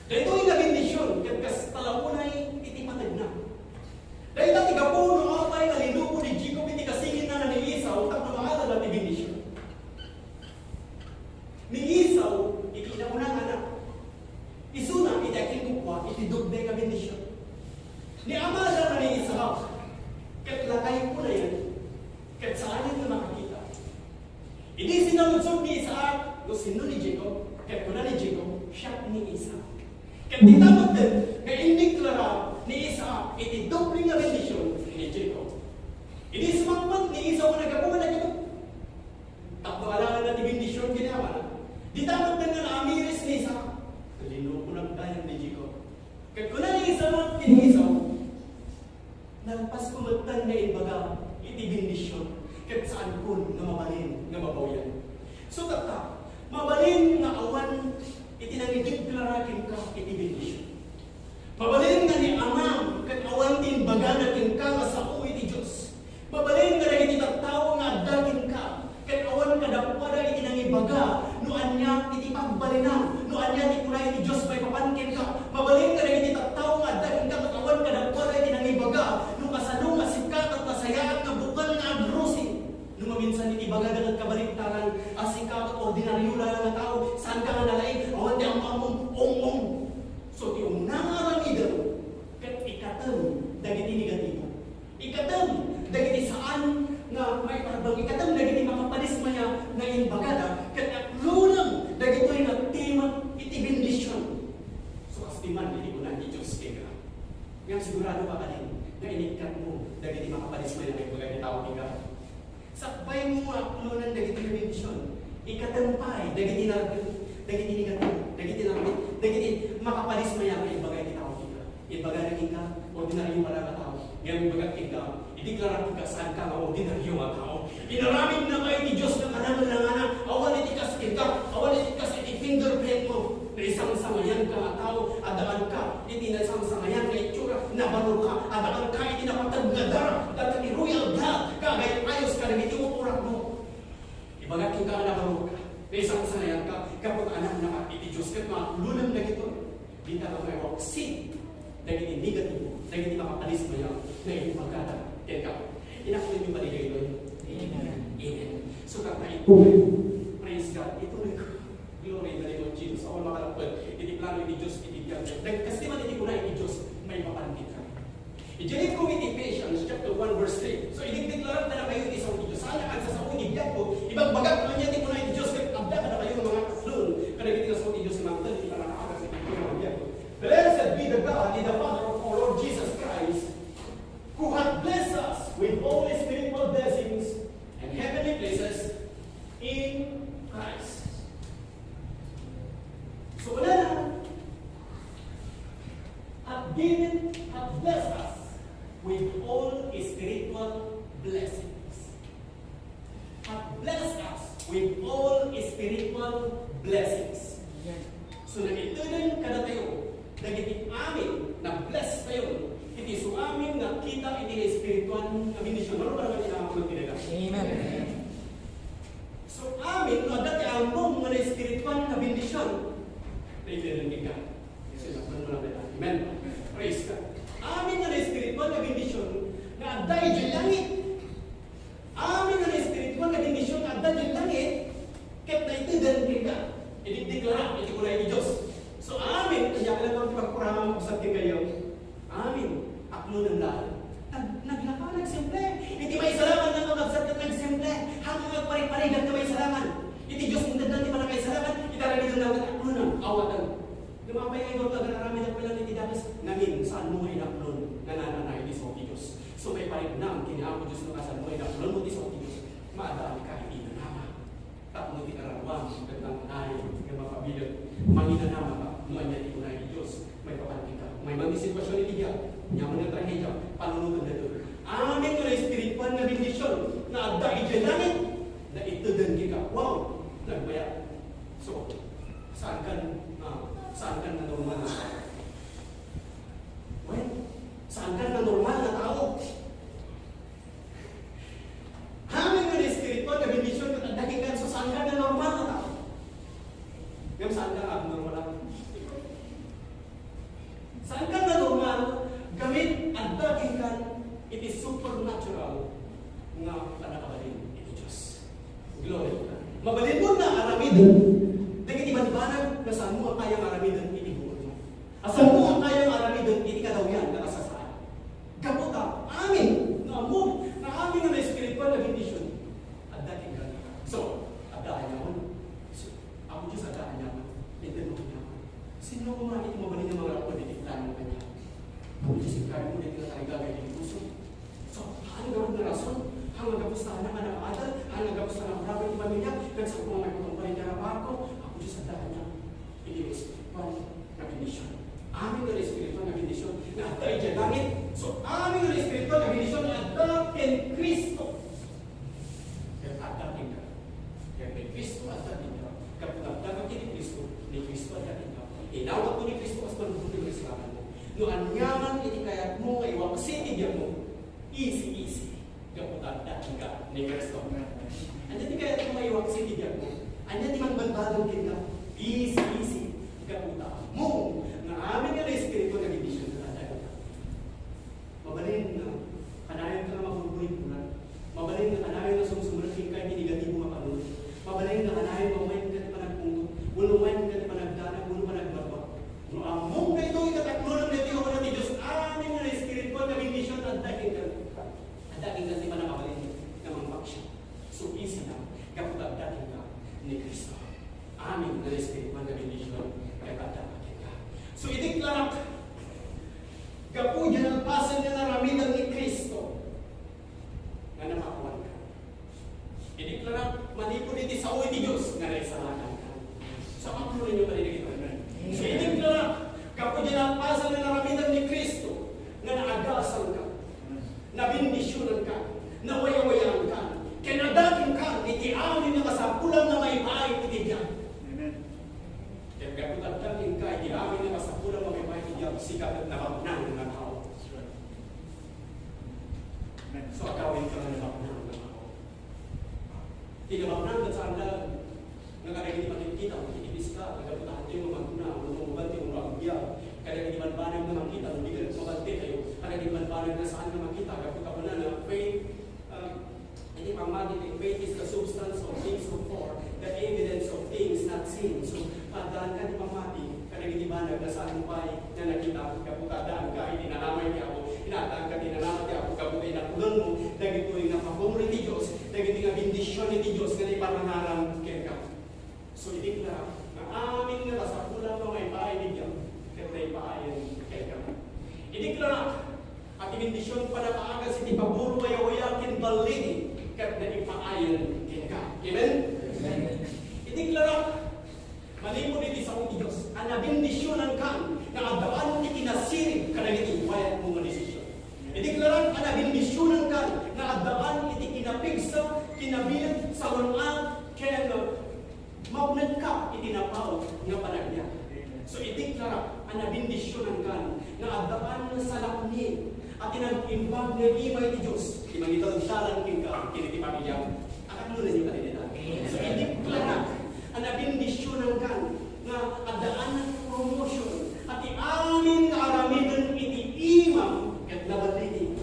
Daytoy nga bendision ket kasta la unay iti pategna. Dayta ti gapu no apay nga linubo ni Jacob iti kasinginna ni Esau tapno maadalna ti bendision. Ni Esau iti inauna nga anak. Isuna iti akinkukua iti dukdek nga bendision. Ni amada nga ni Isaac, ket lakay unayen, ket saanen nga makakita. Idi sinaludsod ni Isaac no sinno ni Jacob, ket kuna ni Jacob, "Siak ni Esau." Ket dita metten nga indeklara ni Isaac iti doble nga bendision ni Jacob. Idi sumangpet ni Esau nga naggapu nga naggapu, tapno alanganna ti bendision ken ni amana, dita metten nga naamiris ni Isaac, "Linubonak dayen ni Jacob." Ket kuna ni Isaac ken ni Esau, "Nalpasko metten nga imbaga iti bendision, ket saankon nga mabalin nga mabawian." So, tatta, mabalin nga awan iti nangideklara kenka iti bendision. Mabalin nga ni amam ket awan ti imbagana kenka nga sao iti Dios. Mabalin nga dagiti tattao nga adda kenka, ket awan kadakuada iti nangibaga no ania iti pagbalinam, no ania ti kuna iti Dios maipapan kenka. Mabalin nga dagiti tattao nga adda kenka, ket awan kadakuada iti nangibaga no kasano nga sika ket nasayaat nga bukel nga agrosi. No maminsan iti bagada ket kabaliktaran, a sika ket ordinario la nga tao, saanka nga nalaing, awan ti ammoammom, ong-ong. So, ti umuna nga aramidem, Ngem sigurado ka kadi nga inikkatmo dagiti makapadismayam nga ibaga ti tao kenka? Sakbaymo nga aklonen dagiti bendision. Ikkatem pay dagiti na-, dagiti negatibo, dagiti na-, dagiti makapadismayam nga ibaga ti tao kenka. Ibaga na kenka, ordinaryo ka nga tao. Ngem ibaga kenka, ideklarak kenka, saanka nga ordinaryo nga tao. Inaramidnaka iti Dios nga kalangalangana. Awan iti kas kenka, awan iti kas iti fingerprintmo. Naisangsangayanka nga tao, addaanka iti naisangsangayan nga itsura, nabalorka, addaanka iti napateg nga dara, dagiti royal blood, kagayat ayos kadagiti ukorakmo. Ibaga kenka nga nabalorka, naisangsangayanka, gapu ta anaknaka iti Dios, ket maaklonem dagitoy. Dita nga maiwaksi dagiti negatibo, dagiti makapadismayam nga imbagada kenka. Inakloenyo kadi daytoy? Amen. Amen. So, tatay, praise God. Ituloy ko. Glory in the name of Jesus. Awan makalapped iti plano iti Dios iti biag. Dagkasi man iti kuna iti Dios, maipapan kenka. Idiay libro iti Ephesians chapter one verse three. So, idikdiklara kadakayo iti sao ti Dios. Saan nga agsasao iti biagko, ibagbagak no ania ti kuna iti Dios, ket adda kadakayo nga mga katlon kadagiti nga sao ti Dios nga mangted iti panangaagas iti biagko. Blessed be the God and the Father of our Lord Jesus Christ, who hath blessed us with all spiritual blessings and heavenly places in Christ. So, una, hath given, hath blessed us with all spiritual blessings. Hath blessed us with all spiritual blessings. Amen. So, naiteden kadatayo dagiti amin, na-bless tayo iti suamin nga kita iti espirituan nga bendision. Ano ba naman iti mga pagpinaga? Amen. So, amin, no adda ti ammom nga naespirituan nga bendision, naiteden kenka. Sinapulan mo lang kita. Amen. Praise God. Amin nga naespirituan nga bendision nga adda idiay langit. Amin nga naespirituan nga bendision nga adda idiay langit, ket naiteden kenka. Idikdiklara iti kuna iti Dios. So, amin, kanya ka lang pagkurangan mo sa kenkayo. Amin. Aklonen laeng. Nag-, naglaka, nagsimple. Iti maisalakan nga kabsat ket nagsimple. Haanmo nga agpariparigat nga maisalakan. Iti Dios, inted ti panakaisalakan. Iti aramiden nga aklonen, awaten. Lumapay nga idol nga agar-aramid a pay lang iti dakes. Ngamin, saanmo nga inaklon nga nanana iti sao ti Dios? So, maipariknam ken ni Apo Dios no kasaanmo nga inaklonmo ti sao ti Dios. Maaddaanka iti nanama. Tapno ti kararuam ket nanganay nga mapabileg, manginanamaka no ania ti kuna iti Dios. Maipapan kenka. Mayman ti sitwasyon iti biag, aniaman nga tragedia, panunoten daytoy. Amin nga naespirituan nga bendision nga adda idiay langit, naiteden kenka. Wow! Nagbayag. So, saan kan, ah, saan kan na normal na tao? Well, saan kan na normal na tao? Amin nga espiritual nga bendision ket adda kenka, so saan ka nga normal nga tao? Ngem saan ka nga abnormal? Saan ka nga normal? Gamin adda kenka iti supernatural nga pannakabalin iti Dios. Glory to God. Mabalinmo nga aramiden dagiti bambanag nga saanmo a kayang aramiden iti bukodmo. A saanmo a kayang aramiden iti kadawyan nga kasasaan. Gapu ta, amin, no, ammom nga amin nga naespiritual nga bendision, adda kenka. So, adda aniaman. So, Apo Dios, adda aniaman. Inted mo aniaman. Sino koma iti mabalin nga mangrappod iti plano kaniak? Apo Dios, inkari mo daytoy nga tarigagay iti puso. So, haan ngarud nga rason, haan nga gapu ta anak nga nakaadal, haan nga gapu ta nakuraba iti pamilya, nagsakuan nga maipatungpal iti arabarko, Apo Dios, adda aniaman. Iti espiritual nga bendision. Amin nga espiritual nga bendision nga adda idiay langit. So, amin nga espiritual nga bendision nga adda ken Cristo. Ket adda kenka. Ket ni Cristo adda kenka. Gapu ta adda ken ni Cristo, ni Cristo adda kenka. Inawatmo ni Cristo kas pannuboten nga isalakanmo. No aniaman iti kayatmo nga iwaksi ti biagmo, easy, easy. Gapu ta adda kenka ni Cristo. Ania ti kayatmo nga iwaksi ti biagmo? Ania ti mangbalbaliw kenka? Easy, easy. Gapu ta ammom nga amin nga espiritual nga bendision nga adda kenka. Mabalin nga kanayon ka nga maburburigburan. Mabalin nga kanayon nga sumsumrek kenka iti negatibo nga panunot. Mabalin nga kanayon nga umayen ka ti panagpungtot. Wenno umayen ka ti panagdanag, wenno panagbatbat. No ammom daytoy, ket aklonem daytoy nga kuna ti Dios, amin nga espiritual nga bendision adda kenka. Adda kenka ti pannakabalin nga mangpaksiat. So, easy lang, gapu ta adda kenka ni Cristo. Amin nga espiritual nga bendision nga adda kenka. diay nalpasen nga naramiden ni Cristo nga napakawanka. Idiklarak, manipud iti sao iti Dios nga naisalakanka. Sa pagtuloy niyo pa rin ito, amen. So, idiklarak, gapu diay nalpasen nga naramiden ni Cristo nga naagasanka, nabendisionanka, nawayawayaanka, ken adda kenka iti amin nga kasapulan nga maipaay iti biag. Amen. Ket gapu ta adda kenka iti amin nga kasapulan nga maipaay iti biag, sika ket nabaknang nga tao. Amen. So, agawidka nga nabaknang nga tao. Ti nabaknang ket saan laeng nga kadagiti makitkitam iti piska, gapu ta adtoy nga magkuna, no mabalti wenno agbiag, kadagiti bambanag nga makita, no di ket mabaltitayo, kadagiti bambanag nga saan nga makita, gapu ta kunana, faith, um, iti pammati, faith is the substance of things hoped for, the evidence of things not seen. So, addaanka ti pammati kadagiti banag nga saan pay nga nakita, gapu ta addaanka iti nanama iti Apo, addaanka iti nanama ti Apo, gapu ta inapudanmo dagitoy nga pabor iti Dios, dagitoy nga bendision iti Dios nga naiparangarang kenka. So, idiklarak nga amin nga kasapulan nga maipaay iti biag ket naipaayen kenka. Idiklarak a ti bendision pannakaagas iti pabor, wayawaya, ken balligi ket naipaayen kenka. Amen? Amen. Idiklarak, manipud iti sao ti Dios, a nabendisionankan nga addaan ti kinasirib kadagiti wayatmo nga desisyon. Idiklarak a nabendisionankan nga addaan iti kinapigsa, kinabiit, salun-at, ken mapnetka iti napaut nga panagbiag. So, idiklarak a nabendisionankan nga addaan nga salaknib a ti nag-imbag nga ima iti Dios, ti mangidaldalan kenka ken iti pamiliam. Akatlonen yo kadi dita. So, idiklarak a nabendisionankan nga addaan nga promotion a ti amin nga aramiden iti imam ket naballigi.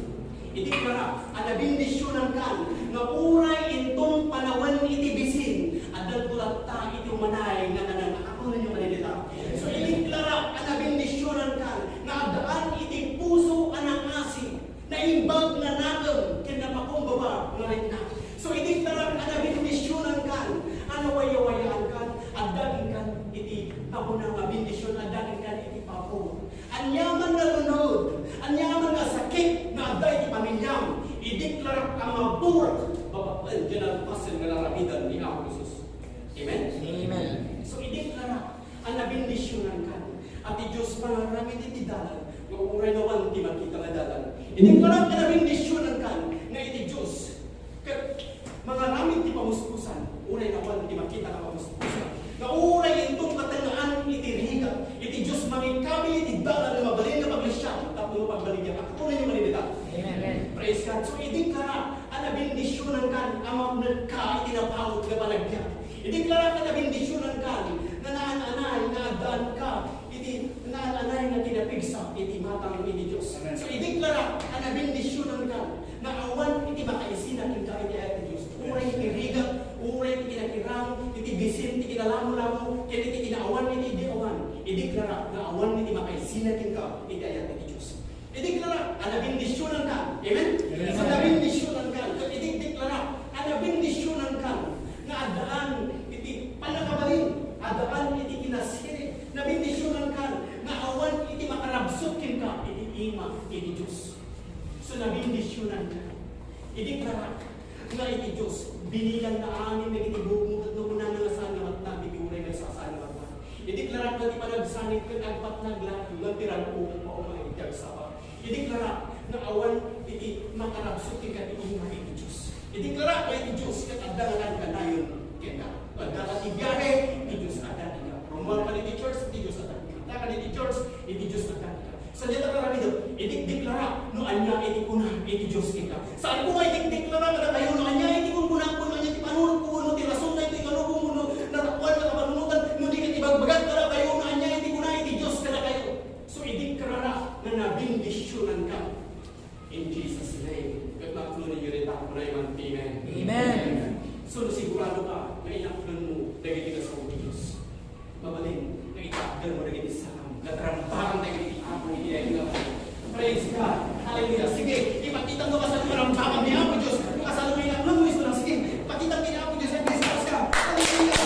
Idiklarak a nabendisionankan nga uray inton panawen iti bisin, addanto latta iti umanay nga kanam. Akatlonen yo kadi dita. So, idiklarak a nabendisionankan nga addaan iti puso a nangasi, naimbag nga nakem, ken napakumbaba nga rikna. So, idiklarak a nabendisionankan, a nawayawayaankan, adda kenka iti amuna nga bendision, adda kenka iti pabor. Ania man nga lunod, ania man nga sakit nga adda iti pamiliam, idiklarak a maburak babaen diay nalpasen nga naramiden ni Apo Jesus. Amen? Amen. So, idiklarak a nabendisionankan a ti Dios mangaramid iti dalan nga uray awan ti makita nga dalan. Idiklarak a nabendisionankan nga iti Dios ket mangaramid ti pamuspusan, uray awan ti makita nga pamuspusan. Nga uray inton katengngaan iti rigat, iti Dios mangikabil iti dalan nga mabalin nga paglisian tapno mapagbaligan. Akatlonen yo kadi dita. Amen. Praise God. So, idiklarak a nabendisionankan a mapnetka iti napaut nga panagbiag. Idiklarak a nabendisionankan nga naan-anay nga addaanka iti naan-anay nga kinapigsa iti matang iti Dios. Amen. So, idiklarak a nabendisionankan nga awan iti makaisina kenka iti ayat ti Dios. Uray iti rigat, uray iti kinakirang, iti bisin, iti kinalamolamo, ken iti kinaawan, iti idi awan. Idiklarak nga awan iti makaisina kenka iti ayat ti Dios. Idiklarak a nabendisionankan. Amen? Amen. A nabendisionankan. Ket idiklarak a nabendisionankan nga addaan iti pannakabalin, addaan iti kinasirib, nabendisionankan nga awan iti makarabsut kenka iti ima iti Dios. So, nabendisionankan. Idiklarak nga iti Dios, binilang na amin dagiti buokmo ket no kunana nga saan nga matnag, iti uray maysa a saan nga matnag. Idiklarak nga ti panagsanit ket agpatnag laeng, ngem ti rag-o ket paumay iti agsapa. Idiklarak nga awan iti makarabsut kenka iti ima iti Dios. Idiklarak nga iti Dios ket adda nga nankanayon kenka. Adda ka ti biahe, iti Dios adda kenka. Rumuar ka iti church, iti Dios adda kenka. Adda ka iti church, iti Dios adda kenka. Sadiay ta aramidem, idikdiklara no ania iti kuna iti Dios kenka. Saan ko nga idikdiklara kadakayo no ania iti kunkunako, no ania ti panunotko, no ti rason daytoy nga lubong, no natakuan nga kapanunotan, no di ket ibagbagak kadakayo no ania iti kuna iti Dios kadakayo. So, idiklara nga nabendisionanka. In Jesus' name. Ket maklonen yo dita, kunay man, amen. Amen. So, sigurado ka nga inaklonen mo dagiti kasao ti Dios. Mabalin nga itakder mo dagiti sakam. Natarambakan tayo iti Apo iti ay nga. Praise God. Hallelujah. Sige, ipakita mo kasano marambakan ni Apo Dios. Kasano nga inaklonen mo isu lang. Sige, pakita mo ni Apo Dios. Praise God. Hallelujah.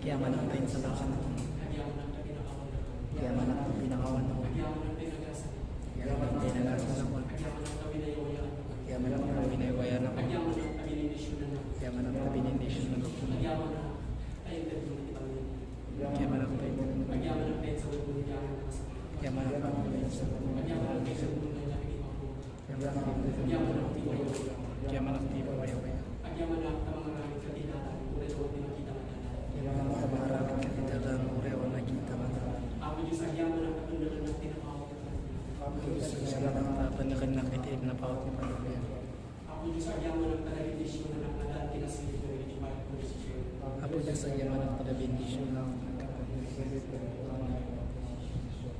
Agyamanak ta insalakan. Agyamanak ta pinakawan. Agyamanak ta inagasan. Agyamanak ta winaywayanak. Agyamanak ta benendisyonan. Agyamanak ta benendisyonan. Agyamanak ta inted. Agyamanak ta inted. Agyamanak ta inted. Agyamanak ti wayawaya. Agyamanak ti wayawaya. Agyamanak ta mangaramid kadatayo, uray awan ti makita nga dalan. Agyamanak ta mangaramid kadatayo, uray awan makita nga dalan. Apo Dios, agyamanak ta panagannak ti napaut nga panabian. Apo Dios, agyamanak ta panagannak iti napaut nga panabian. Apo Dios, agyamanak ta nabendisionanak nga addan ti nasilip dagiti pagprodisisyon. Apo Dios, agyamanak ta nabendisionanak.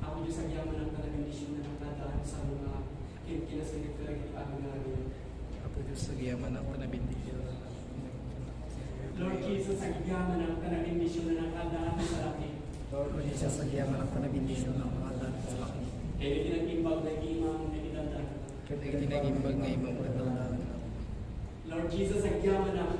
Apo Dios, agyamanak ta nabendisionanak nga addan ti salunga. Ken kinasirib kadagiti agnanayon. Apo Dios, agyamanak ta nabendisionanak. Lord Jesus, agyamanak ta nabendisionanak nga addan ti salaknib. Lord Jesus, agyamanak ta nabendisionanak nga addan ti salaknib. Ken iti nag-imbag nga imam iti dandan. Ken iti nag-imbag nga imam iti dandan. Lord Jesus, agyamanak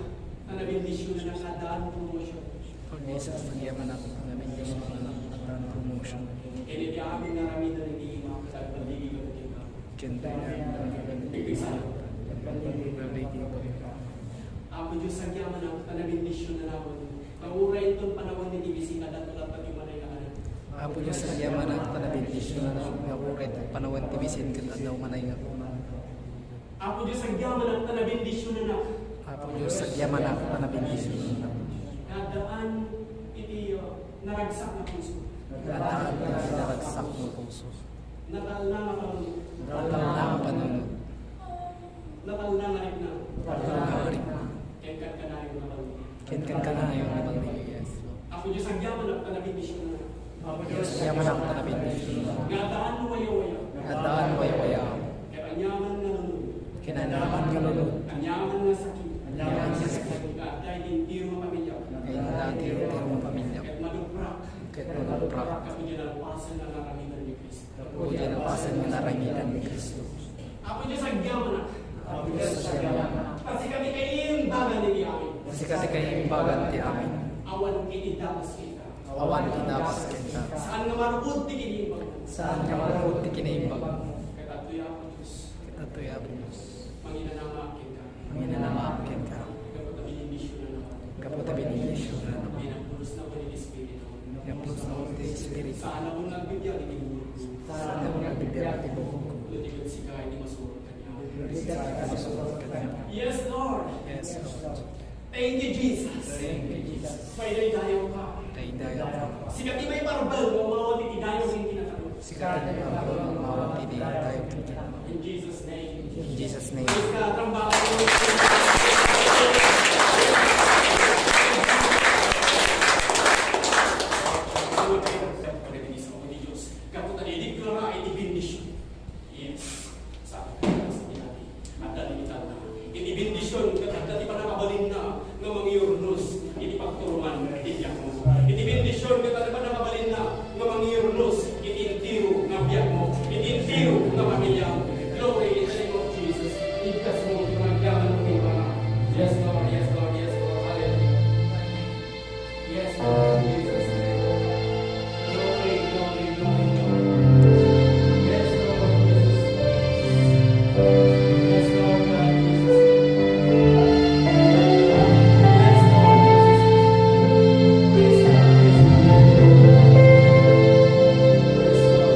ta nabendisionanak nga addan promotion. Lord Jesus, agyamanak ta nabendisionanak nga addan promotion. Ken iti amin nga aramiden iti imam ket agbaligi kami kenka. Ken iti amin nga aramiden iti imam ket agbaligi kami kenka. Apo Dios, agyamanak ta nabendisionanak nga uray inton panawen iti bisin, adda ti latta ti umanayo nga kanen. Apo Dios, agyamanak ta nabendisionanak nga uray inton panawen ti bisin ket adda umanayo nga kanen. Apo Dios, agyamanak ta nabendisionanak. Apo Dios, agyamanak ta nabendisionanak. Nga addaan iti, uh, naragsak nga puso. Nga addaan iti naragsak nga puso. Natalna nga panunot. Natalna nga panunot. Natalna nga rikna. Natalna nga rikna. Ken kankanayon nga panunot. Ken kankanayon nga panunot. Yes, Lord. Apo Dios, agyamanak ta nabendisionanak. Apo Dios, agyamanak ta nabendisionanak. Nga addaan wayawaya. Nga addaan wayawaya. Ket aniaman nga lunod. Ket aniaman nga lunod. Aniaman nga sakit. Aniaman nga sakit. Nga adda iti entero nga pamilya. Nga adda iti entero nga pamilya. Ket maduprak. Ket maduprak. Gapu iti nalpasen nga aramiden ni Cristo. Gapu iti nalpasen nga aramiden ni Cristo. Apo Dios, agyamanak. Apo Dios, agyamanak. Ta sika ti kaimbagan iti amin. Ta sika ti kaimbagan ti amin. Awan iti dapas kenka. Awan iti dapas kenka. Saan nga marud ti kinaimbag. Saan nga marud ti kinaimbag. Ket adtoy, Apo Dios. Ket adtoy, Apo Dios. Manginanama kenka. Manginanama kenka. Gapu ta benendisionanak. Gapu ta benendisionanak. Nga napulosna wen ti Espiritu. Nga napulosna wen ti Espiritu. Saanna nga agbibiag iti bukodko. Saanna nga agbibiag iti bukodko. No di ket sika iti masurot kaniak. No di ket sika iti masurot kaniak. Yes, Lord. Yes, Lord. Thank you, Jesus. Thank you, Jesus. Paidaydayaw ka. Paidaydayaw ka. Sika ti maiparbeng nga umawat iti dayaw ken kinataro. Sika ti maiparbeng nga umawat iti dayaw ken kinataro. In Jesus' name. In Jesus' name. Praise God. Rambakan mo. Gapu ta ideklara iti bendision. Yes. Sa adda ti talna. Iti bendision, ket adda ti pannakabalinna nga mangiurnos iti pagturungan iti biagmo. Iti bendision, ket adda pannakabalinna nga mangiurnos iti entero nga biagmo, iti entero nga pamiliam. Glory in the name of Jesus. Igkas mo, panagyaman mo, Dios. Yes, Lord, yes, Lord, yes, Lord. Hallelujah. Yes, Lord, Jesus. Glory, glory, glory, glory. Yes, Lord, Jesus. Yes, Lord, God, Jesus. Yes, Lord, Jesus. Praise God, praise God. Praise God.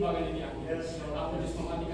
Yes, Lord. Apo Dios, mga